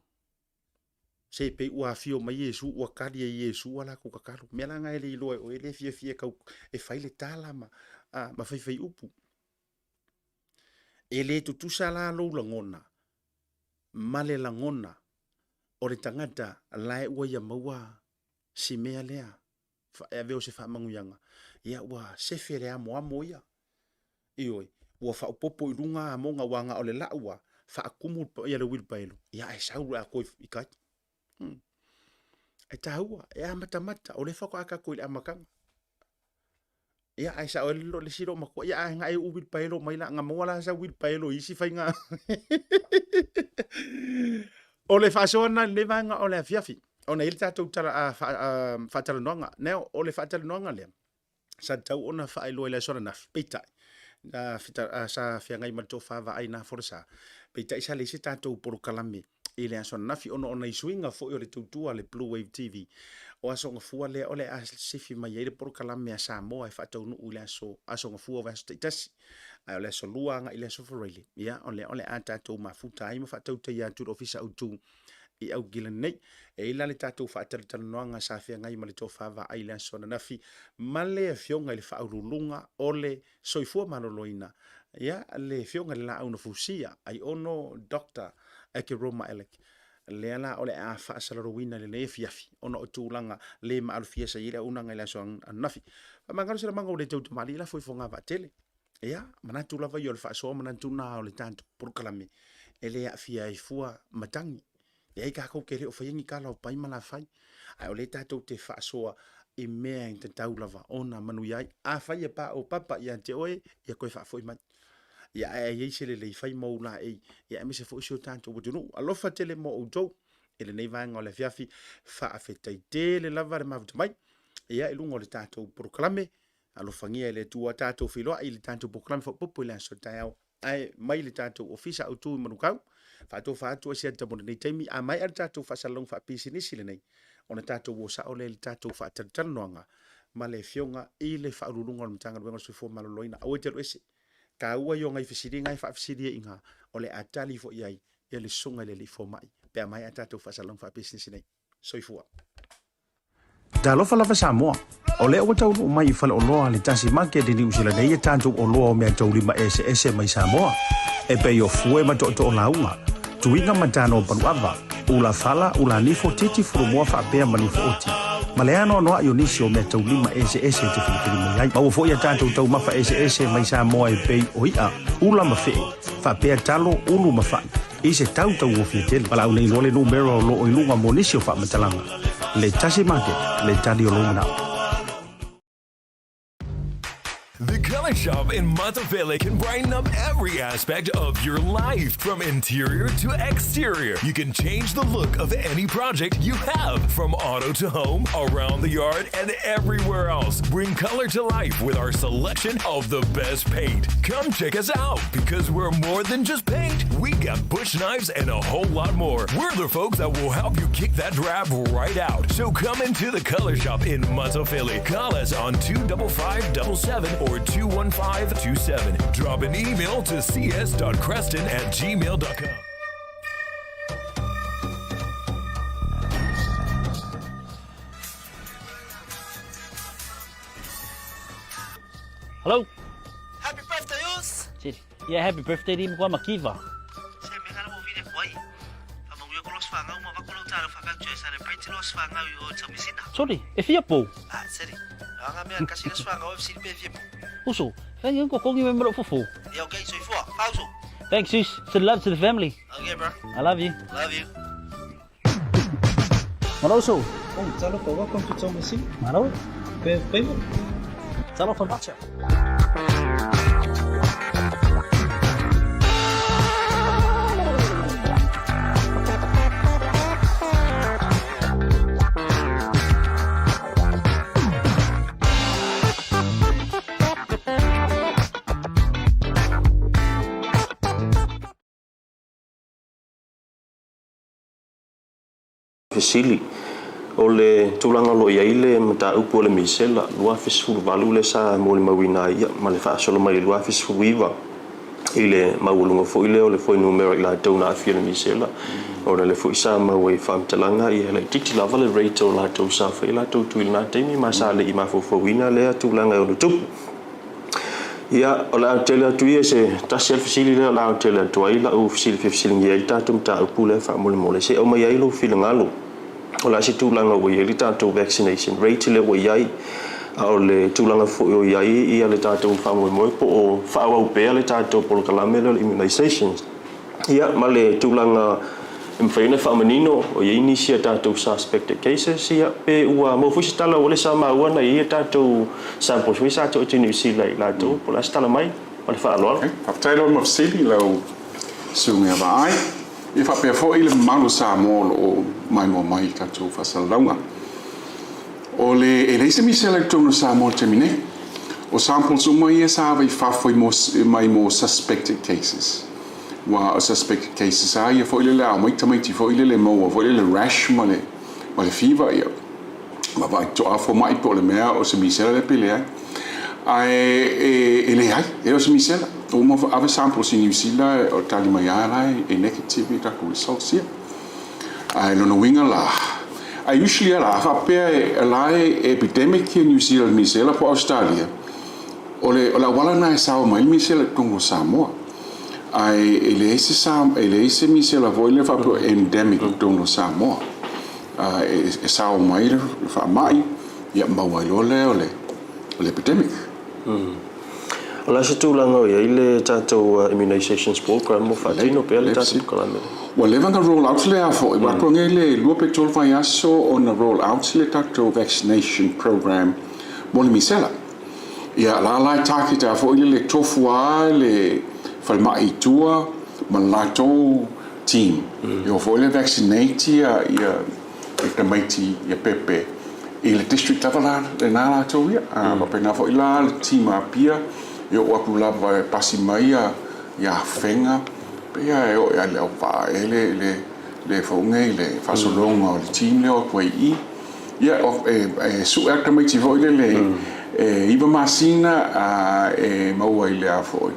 se pei ua afio mai Iesu ua tali e Iesu a latou tatalo. O mea la na e le iloa e oe lea e fiafia e tau e fai le tala ma, a, ma faifai upu. E le tutusa la lou lagona ma le lagona o le tagata la e ua ia maua si mea lea e avea o se faamanuiaga, ia ua sefe le amoamo ia. Ioe. Ua faaopoopo i luga amoga aua na o le lau ua faakumu ia le uilipaelo, ia ae sau le atoa i tai. E taua, e amatamata, o lea faatoa tatou i le amataga. Ia ae sao ai le isi loomatua, ia ae na e uu uilipaelo mai la, na maua la sau uilipaelo i isi faiga. O le faasoa lena i lenei vaega o le afiafi, ona e i ai le tatou tala, faatalanoaga. Now, o le faatalanoaga lea, sa tatau ona faailoa i le aso ananafi, peitai, sa feagai ma le tofa vaai na folasa, peitai sa leai se tatou polokalame i le aso ananafi ona o nai suiga foi o le tautua a le Blue Wave TV. O Aso Gafua lea o le a sifi mai ai le polokalame a Samoa e faataunuu i le aso, Aso Gafua o vaiaso taitasi. Ae o le aso Lua agai i le aso Faraile, ia o lea o le a tatou mafuta ai ma faatautaia atu i le Ofisa Autu i Aukilani nei. E i ai la le tatou faatalatalanoaga sa feagai ma le tofa vaai i le aso ananafi ma le Afioga i le Faauluuluga o le Soifua Maloloina, ia, le Afioga i le Laau na Fusia, Aiono Doctor Ekeroma Alec, lea la o le a faasalalauina i lenei afiafi ona o tulaga le maalofia sa i ai le auaunaga i le aso ananafi. Faamagalo se lamaga ua le tau tamalii lafo i fogavaatele. Ia, manatu lava ia o le faasoa manatu na o le tatou polokalame e le aafia ai fua matagi. Leai tatou te le o faia ni tala o pai ma lafai, ae o lea tatou te faasoa i mea e tatau lava ona manuia ai. Afai e paopapa ia te oe, ia toe faafoi mai. Ia ae i ai se lelei fai ma ou laei, ia aemaise foi si o tatou atunuu. Alofa tele mo outou i lenei vaega o le afiafi. Faafetai tele lava le mafuta mai ia i luga o le tatou polokalame. Alofagia e le Atua tatou feiloai i le tatou polokalame faaopoopo i le aso taeao. Ae mai le tatou ofisa autu i Manukau, faatofa atu ai se ata mo lenei taimi. A maea le tatou faasalalauga faapisinisi lenei, ona tatou o sao lea i le tatou faatalatalanoaga ma le Afioga i le Faauluuluga o le Matagaluega o le Soifua Maloloina. Aua e te alu ese. Taua ia o nai fesiliga e faafesili ai i ina, o le a tali foi i ai ia le Susuga i le Alii Fomai pe a maea tatou faasalalauga faapisinisi nei. Soifua. Talofa lava Samoa. O lea ua taunuu mai i faleoloa a le Tasi Market i Niu Sila nei a tatou oloa o meataulima eseese mai Samoa, e pei o fue ma tootoo lauga, tuiga ma tano paluava, ula fala, ula nifo, titi fulumoa faapea ma nifo oti, ma le anoanoai o nisi o meataulima eseese e te filifili mai ai. Maua foi a tatou taumafa eseese mai Samoa e pei o i'a, ula ma fe'e, faapea talo, ulu ma fa'i, i se tau tauofie tele. Valaau nei loa le numera o loo i luga mo nisi o faamatalaga. Le Tasi Market, le tali o lou manao.
The Color Shop in Matafele can brighten up every aspect of your life, from interior to exterior. You can change the look of any project you have, from auto to home, around the yard, and everywhere else. Bring color to life with our selection of the best paint. Come check us out because we're more than just paint. We got bush knives and a whole lot more. We're the folks that will help you kick that drab right out. So come into the Color Shop in Matafele. Call us on 25577 or 21527. Drop an email to cs.creston at gmail.com.
Hello.
Happy birthday, us!
Yeah, happy birthday di mkwa makiva.
Se me kana mo vile kwai. Fa mangu ko los fanga uma va ko lo talo fa ka celebrate los fanga o tamisina.
Sorry, e fia po.
Ah, seri. Anga mea kasi los fanga o FC pe fia po.
Uso, thank you ko kongi me mro fufu.
Yeah, okay, so ifua. Pauso.
Thanks, sis. Send love to the family.
Okay, bro.
I love you.
Love you.
Malo uso.
Oh, talofa, welcome to Tomasina.
Malo.
Pe
Talofa macha.
Fesili, O le tulaga o lo o i ai le mataupu o le misela 2018 lea sa molimauina ai ma le faasolo mai i le 2019 i le maualuga foi lea o le fuainumera i latou na aafia i le misela, ona o lea foi sa maua i faamatalaga e laitiiti lava le rate o latou sa fai a latou tui i lena taimi ma sa le i mafaufauina lea tulaga e ono tupu. Ia, o le a tele atu ia se tasi lava le fesili lea o le a tele atu ai lau fesili e fia fesiligia ai le tatou mataupu lea faamolemole. Se i aumai ai lou finagalo, o le a se tulaga ua i ai le tatou vaccination rate lea ua i ai? A o le tulaga foi o i ai le tatou faamoemoe po o faaauau pea le tatou polokalame lea o le immunizations. Ia, ma le tulaga e mafai ona faamanino o i ai nisi a tatou suspected cases, ia, pe ua maua foi se tala ua le sa maua na i ai a tatou samples foi sa tuu atu i Niu Sila i latou, po o le a se tala mai? Ma le faaaloalo.
Faafetai lava ma fesili lau susuga ia Vaai. Ia faapea foi le mamalu o Samoa o lo o maimoa mai i le tatou faasalalauga. O le, e leai se misela i totonu o Samoa i le taimi nei. O samples uma ia sa ave i fafo i mo, mai mo suspected cases. Ua o suspected cases a ia foi lele a omai tamaiti foi lele maua foi lele rash ma le, ma le fever ia. Vaavaai totoa fomai po o le mea o se misela lea pe leai. Ae e, e leai, e le o se misela. Ua uma ave samples i Niu Sila o tali mai lava la e negative ia tatou results ia. Ae lona uiga la, ae usually lava la, a faapea e la e epidemic ia Niu Sila i le misela po o Ausetalia, o le, o le auala lena e sao mai ai le misela i totonu o Samoa. Ae e leai se sa, e leai se misela foi lea faapea endemic i totonu o Samoa. E sao mai le faamai, ia maua ai loa lea o le, o le epidemic.
O le a se tulaga o i ai le tatou immunizations program mo faatino pea le tatou polokalame lea?
Ua leva ona roll out lea foi, ua atoa nei le 2 pe 3 vaiaso ona roll out le tatou vaccination program mo le misela. Ia la la e target a foi le tofu a le falemai i tua ma le latou team. E o foi le vaccinate ia ia tamaiti ia pepe i le district lava la lena latou ia. A faapena foi la le team a Apia e oo atu lava e pasi mai ia ia Afega pei a e oo ia Leauvaa ea le le le foi nei le faasologa o le team lea o atu ai i i. Ia e sue atu tamaiti foi lele e 9 masina a e maua i le a foi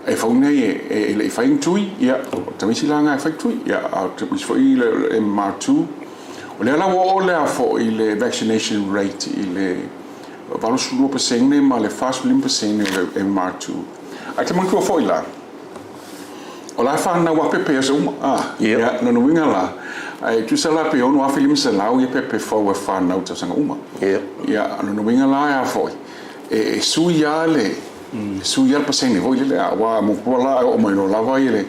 e fau nei e le i fai ni tui, ia, o tamaiti la na e fai tui, ia, a o tamaiti foi le MR2. O lea la ua oo lea foi le vaccination rate i le 82% ma le 45% o le MR2. Ae te manatua foi la, o la e fanau a pepe aso uma, a, ia, lona uiga la, e tusa la pe 6,500 ia pepe fou e fanau i tausaga uma. Ia, lona uiga la e a foi, e sui lava le sui lava le pasene foi lele, aua muamua la e oo mai loa lava le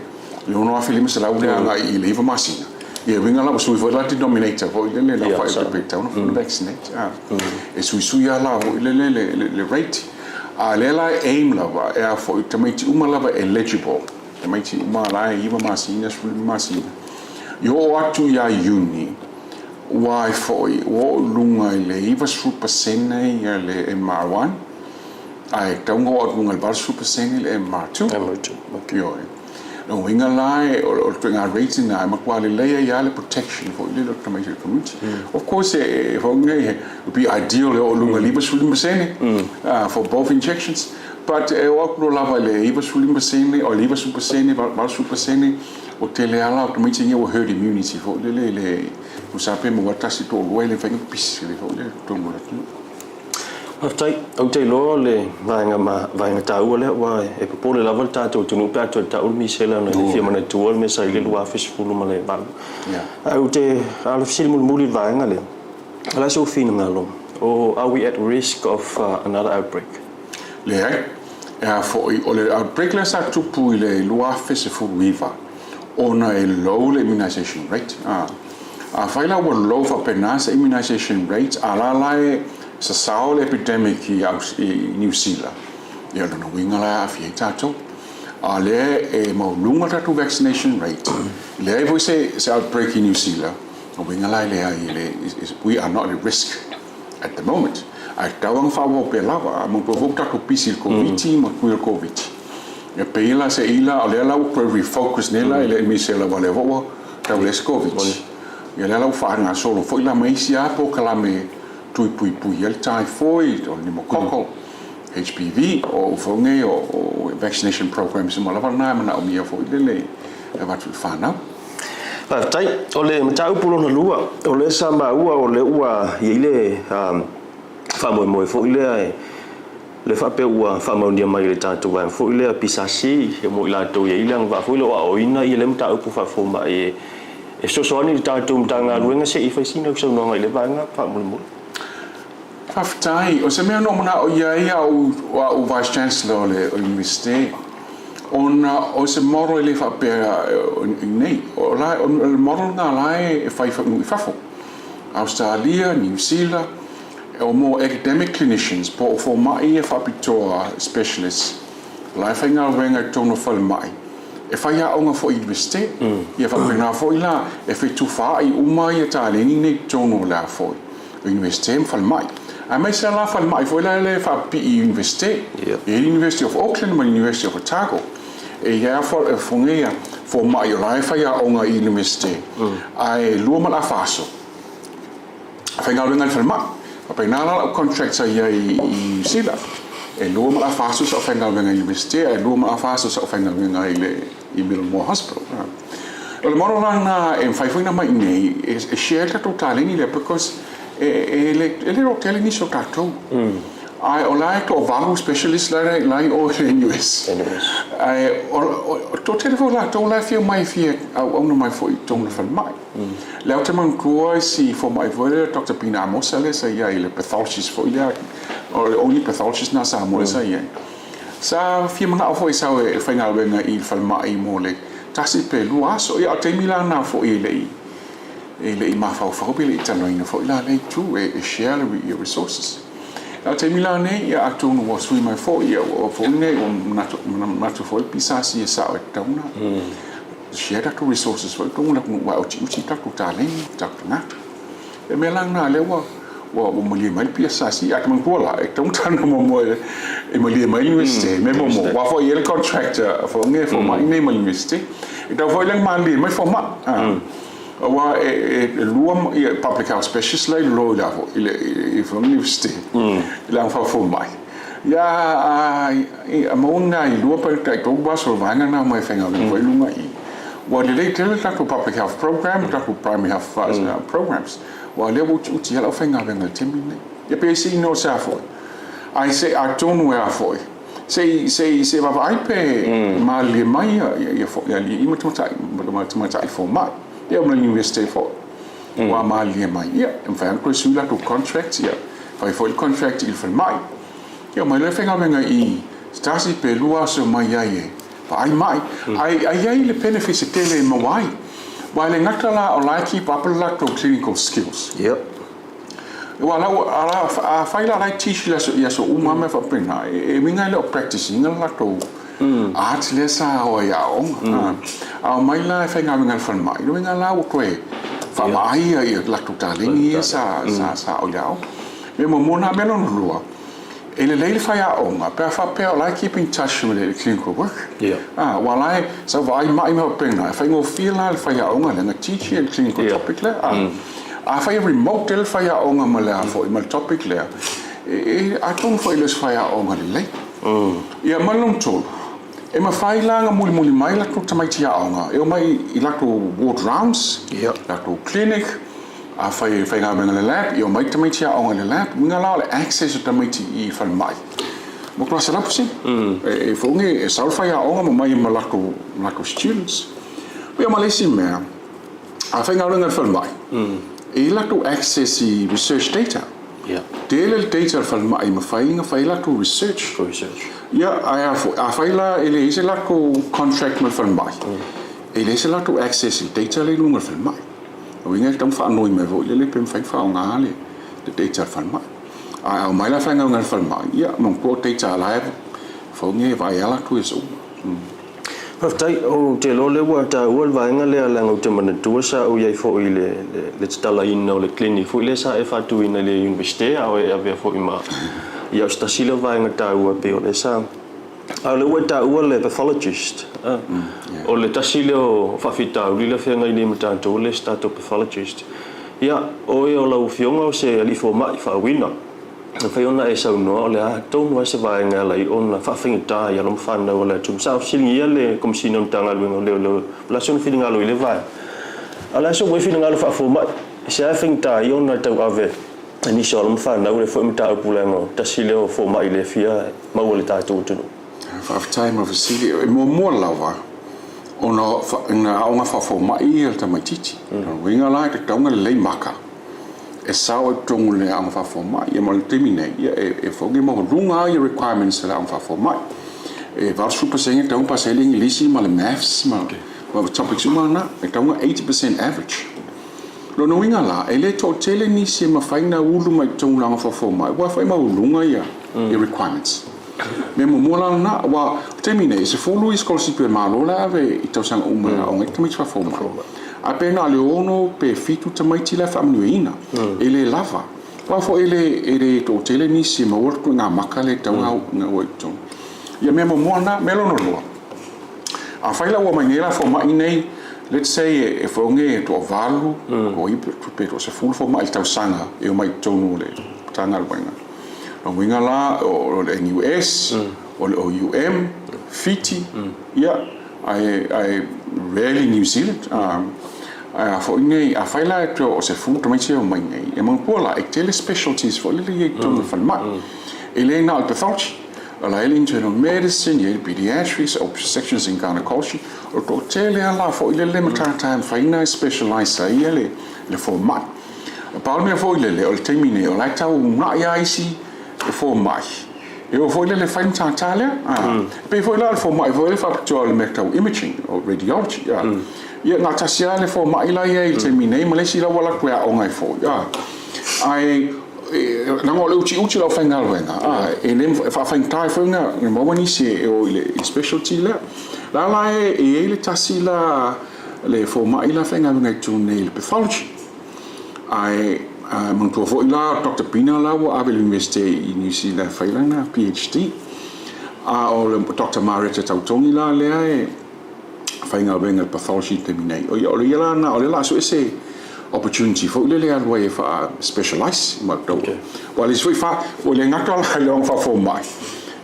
6,500 lea agai i le 9 masina, ia uiga la ua sui foi la denominator foi lele la fai o pe tatau ona vaccinate, a e suisui lava la foi lele le rate. A lea la e aim lava e a foi tamaiti uma lava eligible, tamaiti uma la e 9 masina, 15 masina, i oo atu ia Iuni, ua ai foi ua oo i luga i le 90% ia le MR1, ae tatau ona oo atu i luga i le 80% le MR2.
MR2, okay.
Ioe. Lona uiga la o le ituaiga rate lena e matua lelei ai lava le protection foi lele o le tamaiti o le community. Of course e foi nei it would be ideal e oo i luga i le 95% for both injections, but e oo atu loa lava i le 95% o le 90%, 80% ua tele lava la o tamaiti ia ua herd immunity foi lele i le tusa pe maua tasi toalua e le mafai ona pipisi foi lele i totonu o le atunuu.
Faafetai. Ou te iloa o le vaega ma vaega taua lea aua e popole lava le tatou atunuu pe a toe tau le misela ona e le fia manatua le mea sa i le 2018. Ae ou te, a o le fesili mulimuli i le vaega lea, o le a sou finagalo, o are we at risk of another outbreak?
Leai. E a foi, o le outbreak lea sa tupu i le 2019, ona e low le immunization rate. A, afai la ua low faapena se immunization rate, a la la e sasao le epidemic i, i Niu Sila, ia o lona uiga la e aafia ai tatou. A o lea e maualuga le tatou vaccination rate, leai foi se, se outbreak i Niu Sila, o uiga la e leai, e le, we are not at risk at the moment. Ae tatau lava ona faaauau pea lava, a manatua foi ua tatou pisi i le Koviti ma tui o le Koviti. E pei la se ila, o lea la ua toe refocus nei la i le misela aua o lea foi ua tau leai se Koviti. Ia lea la ua faagasolo foi la ma isi lava polokalame tui puipui ai le typhoid, o le pneumococcal, HPV, o foi nei o vaccination programs uma lava na e manaomia foi lele e avatu i fanau.
Faafetai. O le mataupu lona lua, o lea sa maua o lea ua i ai le faamoemoe foi lea e lea faapea ua faamaonia mai e le tatou vaega foi lea PSC mo i latou e i ai le agavaa foi lea o aoaoina lea mataupu faafomai e fesoasoani i le tatou Matagaluega se i fai sina saunoaga i lea vaega faamolemole.
Faafetai. O se mea na ou manao i ai a ou Vice Chancellor o le Iunivesite, ona o se model e le faapea i inei. O le model lena la e fai i fafo, Ausetalia, Niu Sila, o mo academic clinicians po o fomai ia faapitoa specialists la e faigaluega i totonu o falemai, e fai aoga foi i Iunivesite. Ia faapena foi la e fetufaai uma ia taleni nei i totonu o le a foi Iunivesite ma falemai. Aemaise lava la falemai foi la e faapipii i Iunivesite. E i ai le University of Auckland ma le University of Otago. E i ai lava ia fomai o la e fai aoga i Iunivesite, ae 2 ma le afa aso faigaluega i le falemai. Faapena la lau contract sa i ai i Niu Sila. E 2 ma le afa aso sa ou faigaluega i Iunivesite ae 2 ma le afa aso sa ou faigaluega i le i Middlemore Hospital. O le model la lena e mafai foi ona aumai i inei e share ai le tatou taleni lea because e le iloa tele nisi o tatou. Ae o la e toavalu specialist la e i o i le NUS. Ae o toatele foi o latou la e fia omai e fia auauna mai foi i totonu o le falemai. Lea ou te manatua i si fomai foi lea Doctor Pina Amosa lea sa i ai, le pathologist foi lea, o le only pathologist lena a Samoa lea sa i ai. Sa fia manao foi e sau e faigaluega i le falemai mo le 1 pe 2 aso. Ia, o le taimi la lena foi e le i e le i mafaufau pe le i talanoaina foi la lea itu e share le resources. A o le taimi la nei, ia atonu ua sui mai foi, ia ua foi nei ua manatu foi le PSC e sao e tatau ona share tatou resources foi i totonu o le atunuu aua e utiuti tatou taleni, tatou tagata. E mea la lena lea ua ua malie mai le PSRC. Ae manatua la, e tatau ona talanoa muamua e malie mai le Iunivesite. Mea muamua, aua foi e i ai le contract foi nei fomai nei ma le Iunivesite. E tatau foi la ona malilie mai fomai. Aua e 2 public health specialist la i lalo i le foi i le Iunivesite i le aoga fomai. Ia a maua ni nai 2 pe tai 3 aso o le vaega lena mai e faigaluega foi i luga i i. Ua lelei tele le tatou public health program, le tatou primary health programs. Ua lea ua utiuti ai lau faigaluega i le taimi lenei. Ia pe isi inoa se a foi. Ae se atonu e a foi. Se i se i se i vaavaai pe malilie mai ia ia ia alii ma tamaitai ma tamaitai fomai. Ia ma le Universite foi. Ua malilie mai. Ia e mafai lava ona toe sui latou contract ia fai foi le contract i le falemai. Ia omai loa e faigaluega i se tasi pe 2 aso e omai ai e vaai mai. Ae e i ai le benefits e tele e maua ai. Aua e le gata la o la e keep up le latou clinical skills. Aua la ua, a fai la la e teach i aso uma mea faapena, e uiga e le o practice ina le latou art lea sa o ai i aoaoga. A omai la e faigaluega i le falemai, o lona uiga la ua toe faamaai ia latou taleni ia sa o i le aoga. Mea muamua lena. Mea lona lua, E lelei le faiaoga pe a faapea o la e keep in touch ma le clinical work. Aua o la e sau vaai mai ma faapena, e faigofie la le faiaoga lea na teach ia le clinical topic lea. Afai e remote le faiaoga ma le a foi ma le topic lea, e atonu foi e le o se faiaoga lelei. Ia ma le lona tolu, e mafai la ona mulimuli mai latou tamaiti aoga e omai i latou ward rounds, latou clinic, Afai e faigaluega i le lab, ia omai tamaiti aoga i le lab. Uiga la o le access o tamaiti i falemai, matua 100%. E fogi, e sau le faiaoga ma omai ma latou students. Ia ma le isi mea, a faigaluega i le falemai, e i ai latou access i research data. Tele le data a le falemai e mafai ona fai ai latou research. Ia, ae afai la e leai se latou contract ma le falemai, e leai se latou access i le data lea i luga o le falemai. O uiga e tatau ona faanoi mai foi lele pe mafai ona faaaoga le data a le falemai. Ae a omai la e faigaluega i le falemai, ia manatua o data la e fogi e vaai lava latou i aso uma.
Faafetai. Ou te iloa o lea ua taua le vaega lea leaga ou te manatua sa ou i ai foi i le tatalaina o le clinic foi lea sa e faatuina i le Iunivesite a o e avea foi ma ia o se tasi lea o vaega taua pei o lea sa A o lea ua e taua le pathologist, o le tasi lea o faafitauli lea feagai nei ma tatou le isi tatou pathologist. Ia, o oe o lau Afioga o se alii fomai faauiina, e mafai ona e saunoa o le a tonu lava se vaega e ala ai ona faafaigata i alo ma fanau a le atunuu. Sa fesiligia le Komesina o le Matagaluega o Leoleo, o le a sona finagalo i lea vaega. A o le a sou ea finagalo faafomai? I se a e faigata ai ona e tauave e nisi o alo ma fanau lea foi mataupu leaga o tasi lea o fomai lea fia maua i le tatou atunuu.
Faafetai mo fesili. E muamua lava ona na aoga faafomai ia le tamaitiiti. O lona uiga la e tatau ona lelei maka. e sao ai totonu o le aoga faafomai. Ia ma le taimi nei, ia e, e fogi maualuga lava ia requirements a le aoga faafomai. E 80% e tatau ona pasi ai le Igilisi ma le Maths ma, ma topics uma na, e tatau ona 80% average. Lona uiga la, e le toatele nisi e mafai ona ulu mai totonu o le aoga faafomai, aua foi e maualuga ia, ia requirements. Mea muamua la lena, aua o le taimi nei, e 10 ia sikolasipi a le Malo la e ave i tausaga uma e aoga ai tamaiti faafomai. Ae pe na o le 6 pe 7 tamaiti la e faamanuiaina, e le lava. Aua foi e le, e le toatele nisi e maua le ituaiga maka lea e tatau ona o ai i totonu. Ia mea muamua lena. Mea lona lua, afai la ua omai nei la fomai nei, let's say e foge e toavalu, toaiva pe toasefulu fomai i le tausaga e omai i totonu o le Matagaluega. Lona uiga la o le NUS, o le OUM, Fiti, ia, ae, ae rarely New Zealand. Ae a foi nei, afai la e toasefulu tamaiti e omai nei, e manatua la e tele specialties foi lele e i ai i totonu o le falemai. E le na o le pathology, o la e i ai le internal medicine, e i ai le pediatrics, obstetrics and gynecology, o le toatele lava la foi lele matata e mafai ona specialise ai le le fomai. E pau le mea foi lele, o le taimi nei, o la e tau uunai lava isi fomai, e oo foi lele e fai le matata lea. E pei foi la o le fomai foi lea faapitoa o le mea tau imaging, o radiology. Ia, gatasi lava le fomai la e i ai i le taimi nei ma le isi la ua alu atu e aoga ai foi. Ae leaga o le utiuti o le aufaigaluega, e le e faafaigata ai foi ona maua nisi e o i le specialty lea. La la e i ai le tasi la le fomai la faigaluega i totonu nei i le pathology. Ae manatua foi la Doctor Pina la ua ave i le Universite i New Zealand e fai lana PhD. A o le Doctor Mareta Tautogi la lea e faigaluega i le pathology i le taimi nei. O ia, o le ia la na, o lea o le a sue se opportunity foi lele e alu ai e faa-specialise ma tau. Okay. Aua o le isi foi fa, ua le gata la i le aoga faafomai,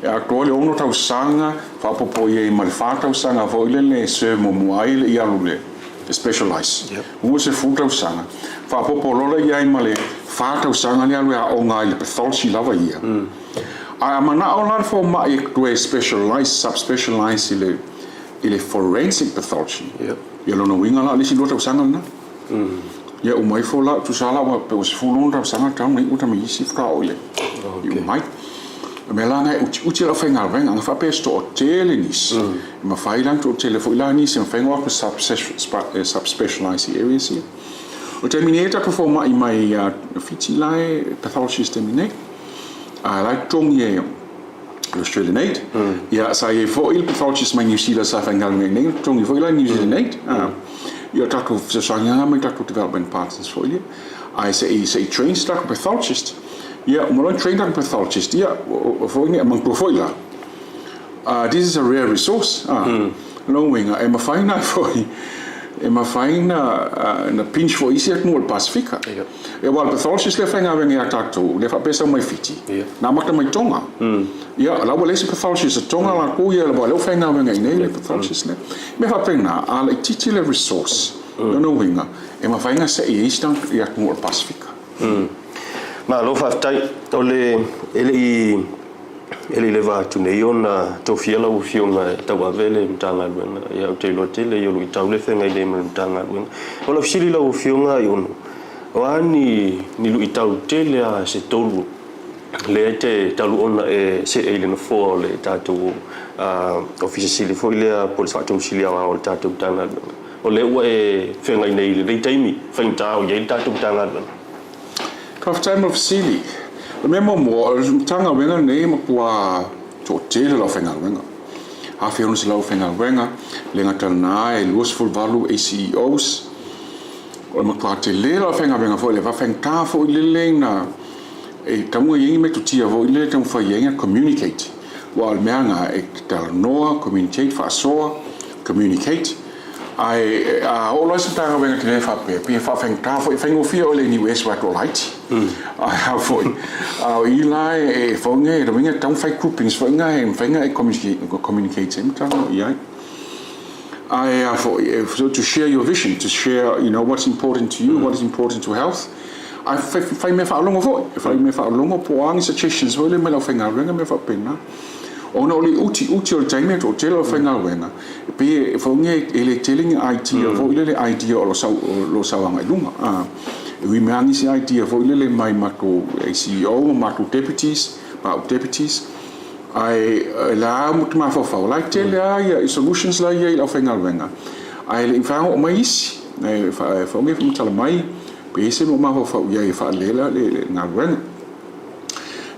e atoa le 6 tausaga, faaopoopo i ai ma le 4 tausaga foi lele e serve muamua ai le i alu i le specialise. Yep. Ua 10 tausaga, faaopoopo loa la i ai ma le 4 tausaga le alu e aoga ai i le pathology lava ia. Ae a manao la le fomai e toe specialise, sub-specialise i le i le forensic pathology, ia lona uiga la o le isi lua tausaga lena. Ia uma ifo la, tusa la ua pe ua 16 tausaga tatau ona iu tamaiti faatoa oo i le iu mai. O le mea la lena e utiuti lau faigaluega, ana faapea e se toatele nisi, e mafai la ona toatele foi la nisi e mafai ona o atu e sub-specialise i areas ia. O le taimi nei e tatou fomai mai Fiti la e pathologist i le taimi nei, a la e totogi e Australian Aid. Ia, sa i ai foi le pathologist mai New Zealand sa faigaluega i inei, totogi foi la New Zealand Aid. Ia, o tatou fesoasoani lava mai tatou development partners foi lea. Ae se i, se i train se tatou pathologist, ia, uma loa ona train tatou pathologist, ia, o foi nei, manatua foi la, this is a rare resource, lona uiga, e mafai ona foi, e mafai ona pinch foi isi atunuu o le Pasefika. Aua o le pathologist lea e faigaluega ia tatou, lea faapea e sau mai Fiti, na amata mai Tonga. Ia, o la ua leai se pathologist a Tonga latou ia, aua o lea ua faigaluega i inei le pathologist lea. Mea faapena, a laitiiti le resource, lona uiga, e mafai ona se'i ai isi tagata i atunuu o le Pasefika.
Malo faafetai. O le, e le i E le i leva atu nei ona tofia lau Afioga e tauave le Matagaluega. Ia, ou te iloa tele i o luitau lea e feagai nei ma le Matagaluega. O lau fesili i lau Afioga Aiono, o a ni, ni luitau tele lava se tolu lea e te talu ona e see i le nofoa o le tatou Ofisa Sili foi lea po o le Faatonu Sili Aoao o le tatou Matagaluega, o lea ua e feagai nei i lenei taimi faigata o i ai le tatou Matagaluega?
Faafetai mo le fesili. O le mea muamua, o le Matagaluega lenei e matua toatele lau faigaluega. 1600 faigaluega, le gata lena e 28 ACEOs. O le matua tele lau faigaluega foi lea, faafaigata foi lele na e taunga i ai ni metotia foi lele e taumafai ai na communicate. Aua o le mea lena e talanoa, communicate, faasoa, communicate. Ae a oo loa se Matagaluega tele faapea, pei e faafaigata foi, e faigofie oe i le NUS vaeatu o laiti. Ae a foi, a o i la e fau e lona uiga e tatau ona fai groupings foi na e mafai ona e communicate ai ma talanoa i ai. Ae a foi, so to share your vision, to share, you know, what's important to you, what is important to health. Ae fai mea faalogo foi, fai mea faalogo po o a ni suggestions foi lea mai le aufaigaluega mea faapena. Ona o le utiuti o le taimi e toatele o le aufaigaluega, e pei e faugia e le tele ni idea foi lele idea o lo sau agai i luga. E ui mai lava nisi idea foi lele mai matou ACEO ma matou deputies ma au deputies, ae la lava ou te mafaufau, o la e tele lava ia solutions la e i ai i le aufaigaluega, ae le i mafai ona oo mai isi. E faaaoga faamatala mai pe i ai se mea o mafaufau i ai e faaleleia le galuega.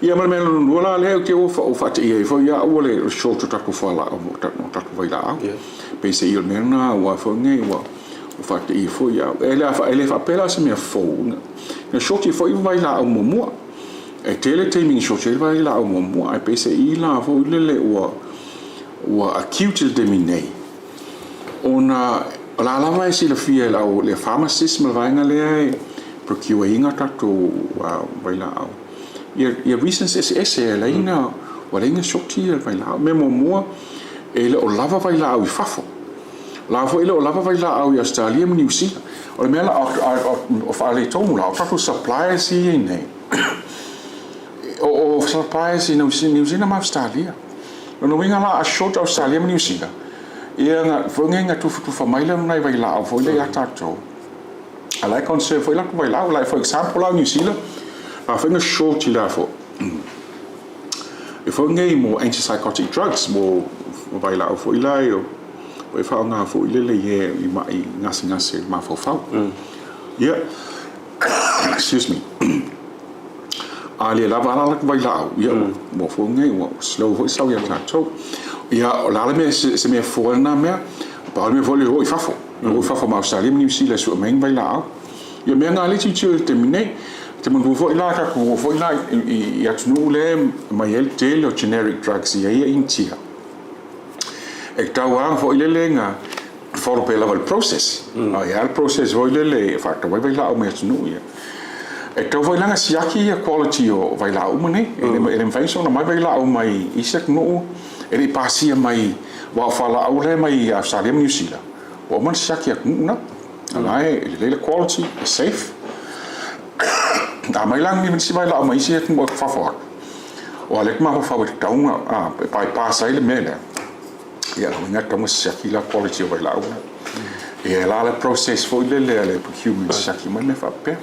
Ia ma le mea lona lua la lea ou te ua faateia ai foi au o le short o tatou fualaau o tatou vailaau. Peiseai o le mea lena aua foi nei ua faateia foi au. E le faapea la o se mea fou, na short foi vailaau muamua. E tele taimi na short ai vailaau muamua, ae peiseai la foi lele ua acute le taimi nei. Ona o la lava e silafia e lau le pharmacist ma le vaega lea e procure ina tatou vailaau ia reasons eseese e alai na ua alai na shorty ia vailaau. Mea muamua, e le o lava vailaau i fafo. O la foi e le o lava vailaau i Ausetalia ma Niu Sila. O le mea la o faaletonu la, o tatou suppliers ia i nei, o suppliers i Niu Sila ma Ausetalia. Lona uiga la a short Ausetalia ma Niu Sila, ia na foi nei na tufatufa mai lea o nai vailaau foi lea ia tatou. A la e conserve foi latou vailaau. Like for example la o Niu Sila, a foi na short i la foi. E foi nei mo antipsychotic drugs, mo vailaau foi la e o e faaaoga foi lele i e i mai gasegase mafaufau. Ia, excuse me. A le lava la latou vailaau, ia ua foi nei, ua slow foi sau ia tatou. Ia, o le a le mea, se mea fua lena mea, pau le mea foi le o i fafo. O i fafo ma Australia ma Niu Sila e sue mai ni vailaau. Ia mea na lea e tilotilo i le taimi nei. Te manatua foi la tatou o foi la i atunuu lea e aumai ai le tele o generic drugs i ai Initia. E tatau lava foi lele na follow pea lava i le process. A i ai le process foi lele e faatau ai vailaau mai atunuu ia. E tatau foi la ona siaki ia quality o vailaau uma nei. E le mafai ona mai vailaau mai isi atunuu e le i pasia mai, aua o fualaau la e mai Ausetalia ma Niu Sila, ua uma ona siaki e atunuu na. O la e lelei le quality, e safe. A mai la nisi vailaau mai isi atunuu fafo atu, o lea e mafaufau e tatau ona bypass ai le mea lea. Ia, lona uiga e tatau ona siaki la quality o vailaau na. Ia, e la le process foi lele a le procurement e siaki mai mea faapea.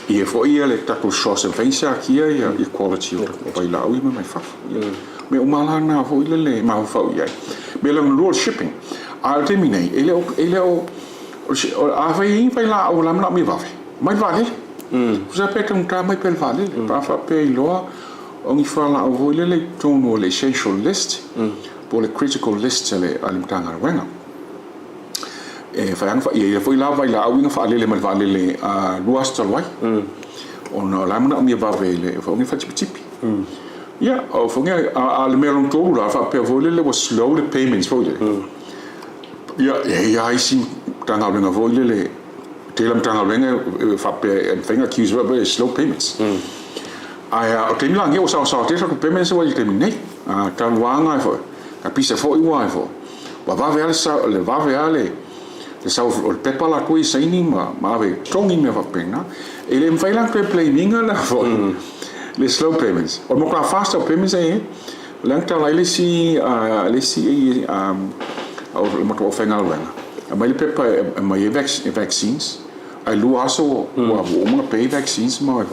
Ia foi ia le tatou source e mafai ona siakia ia quality o vailaau ia mai fafo. Mea uma la na foi lele e mafaufau i ai. Mea lona lua o le shipping. A o le taimi nei, e le o, e le o, afai e i ai vailaau o la e manaomia vave, mai le vaalele. Tusa pe taugata mai pea le vaalele. Pe a faapea iloa o ni fualaau foi lele i totonu o le essential list po o le critical list a le Matagaluega. E fai lava e i ai foi la vailaau ia na faalele mai le vaalele 2 aso talu ai, ona o la e manaomia vave i le foi faatipitipi. Ia, o foi a le mea lona tolu la, faapea foi lele ua slow le payments foi lele. Ia, e i ai lava isi Matagaluega foi lele, tele Matagaluega e faapea e mafai ona accuse faapea e slow payments. Ae o le taimi la lenei ua saosaoa tele tatou payments ua i le taimi nei. Talu lava ona foi, na pisa foi ua foi, ua vave lava le sau, le vave lava le sau o le pepa latou ia saini ma ave e totogi mea faapena. E le mafai la ona toe blame ina la foi le slow payments. O le matua fast o payments e i ai, o lea na tala ai le isi o le matua aufaigaluega, aumai le pepa e aumai ai vaccines, ae 2 aso ua uma ona pay vaccines ma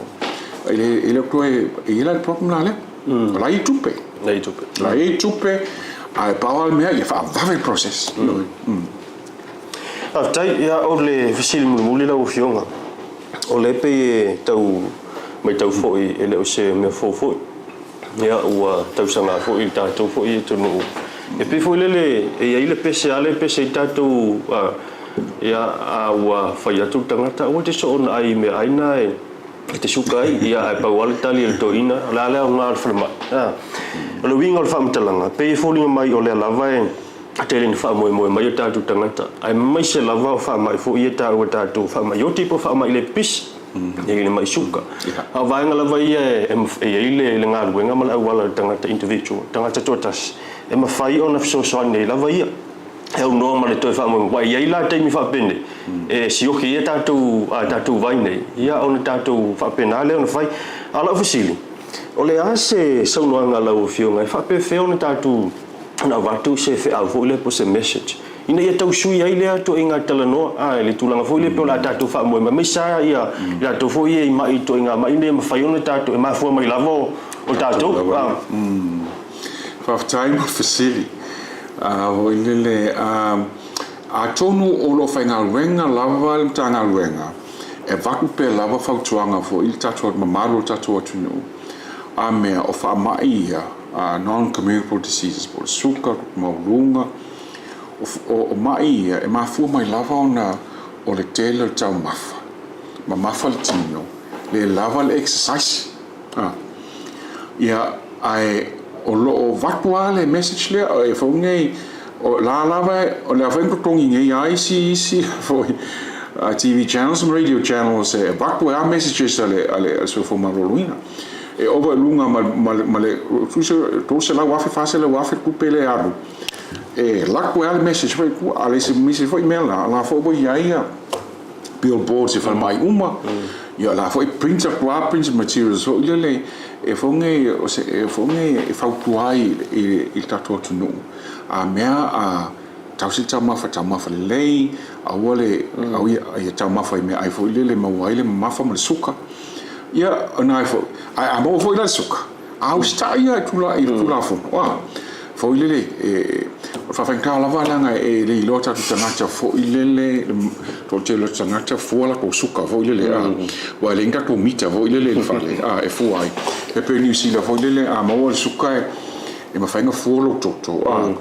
e le o toe, e i ai la le problem la lea. O la e i ai tupe.
La e i ai tupe.
La e i ai tupe, ae pau lava le mea ia faavave le process.
Faafetai. Ia, o le fesili mulimuli lau Afioga, o lea pei e tau matau foi e le o se mea fou foi. Ia, ua tausaga foi i le tatou foi atunuu. E pei foi lele e i ai le pese a lea e pese ai tatou, ia, a ua fai atu le tagata, aua te soona ai i meaai na e te suka ai, ia, ae pau lava le tali a le toeaina, o le a le aoga o le falemai. O le uiga o le faamatalaga, pei e foliga mai o lea lava e tele ina faamoemoe mai o tatou tagata, aemaise lava o faamai foi ia e taua e tatou, faamai oti po o faamai le pipisi, i le mai suka. A o vaega lava ia e i ai le galuega ma le auala a le tagata individual, tagata toatasi, e mafai ona fesoasoani ai lava ia. E aunoa ma le toe faamoemoe. Aua e i ai la taimi faapenei, e sioki ai a tatou vai nei, ia ona tatou faapena lea ona fai. A o lau fesili, o le a se saunoaga a lau Afioga e faapefea ona tatou ona avatu se feau foi lea po o se message ina ia tau sui ai lea ituaiga talanoa, a, i le tulaga foi lea pei o le a tatou faamoemoe, aemaise lava ia i latou foi ia i mai ituaiga mai nei e mafai ona tatou, e mafua mai lava o tatou. A.
Faafetai mo le fesili. Foi lele, atonu o lo o faigaluega lava le Matagaluega e avatu pea lava fautuaga foi i le tatou mamalu o le tatou atunuu, a mea o faamai ia, non-communicable diseases, po o le suka, toto maualuga, o mai ia e mafua mai lava ona o le tele o le taumafa, mamafa le tino, le lava le exercise. Ia, ae o lo o avatu lava le message lea, e foi nei, o la lava, o le a foi na totogi nei lava isi, isi foi TV channels ma radio channels e avatu ai lava messages a le, a le Soifua Maloloina. E ova i luga ma, ma, ma le 300,000, 400,000 tupe lea e alu, e alu atu ai lava le message foi i tua. A o le isi message foi mea la, la foi ua i ai billboards i falemai uma, ia la foi print atu lava print materials foi lele e foi nei o se e foi nei e fautua ai i le tatou atunuu a mea a tausi le taumafa, taumafa lelei, aua le au ia taumafa i meaai foi lele e maua ai le mamafa ma le suka. Ia ona ai foi, ae a maua foi la le suka, a usitai ia i le Tulafono, a, foi lele, e, o le faafaigata lava leaga e le iloa tatou tagata foi lele, le toatele o tagata fua latou suka foi lele, a, aua e leai ni tatou mita foi lele i le fale, a, e fua ai. E pei o Niu Sila foi lele, a maua le suka e, e mafai ona fua lou toto, a,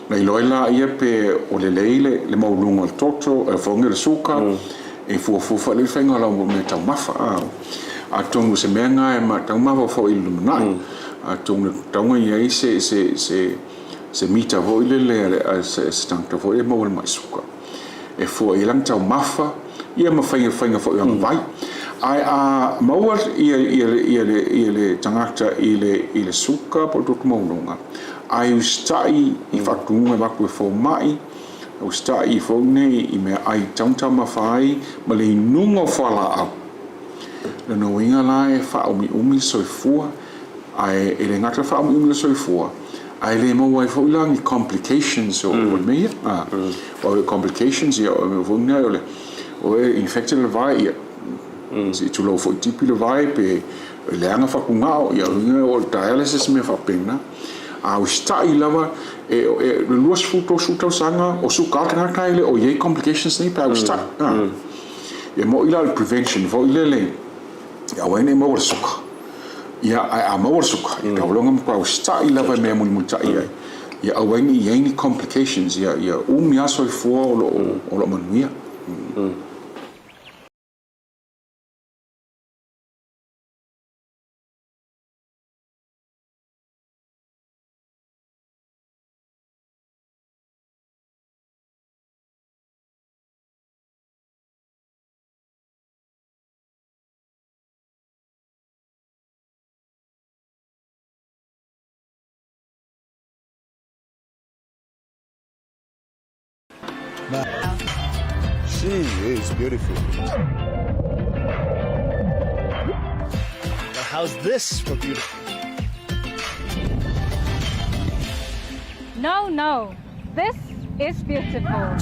ona iloa ai laia pe o lelei le maualuga o le toto, foi lele o le suka, e fuafua foi lele le faiga o lau mea taumafa, a. Atonu o se mea lena e taumafa foi i le lumanai. Atonu e tatau ona i ai se, se, se, se mita foi lele a se, se tagata foi e maua i le mai suka. E fua i ai lana taumafa, ia ma faiga, faiga foi o ana vai. Ae a maua ia, ia, ia, le, ia le tagata i le, i le suka po o le toto maualuga, ae usitai i faatonuga e avatu e fomai, usitai foi nei i meaai e tatau ona taumafa ai ma le inuga o fualaau. Lona uiga la e faaumiumi le soifua, ae e le gata faaumiumi le soifua, ae le maua ai foi la ni complications o le mea ia. Aua o complications ia, o le mea foi lena o le o e infected le vae, ia, se i tulou foi tipi le vae pe leaga fatugao, ia o le uiga o le dialysis mea faapena. A usitai lava, e 20, 30 tausaga o suka lava le tagata e le o i ai complications nei pe a usitai. E moni la o le prevention foi lele, ia aua ai ne i maua le suka. Ia, ae a maua le suka, ia tau loa ona matua usitai lava i mea e mulimulitai ai, ia aua ai ne i i ai ni complications, ia, ia umi lava soifua o lo o, o lo o manuia.
She is beautiful. But how's this for beautiful?
No, no. This is beautiful.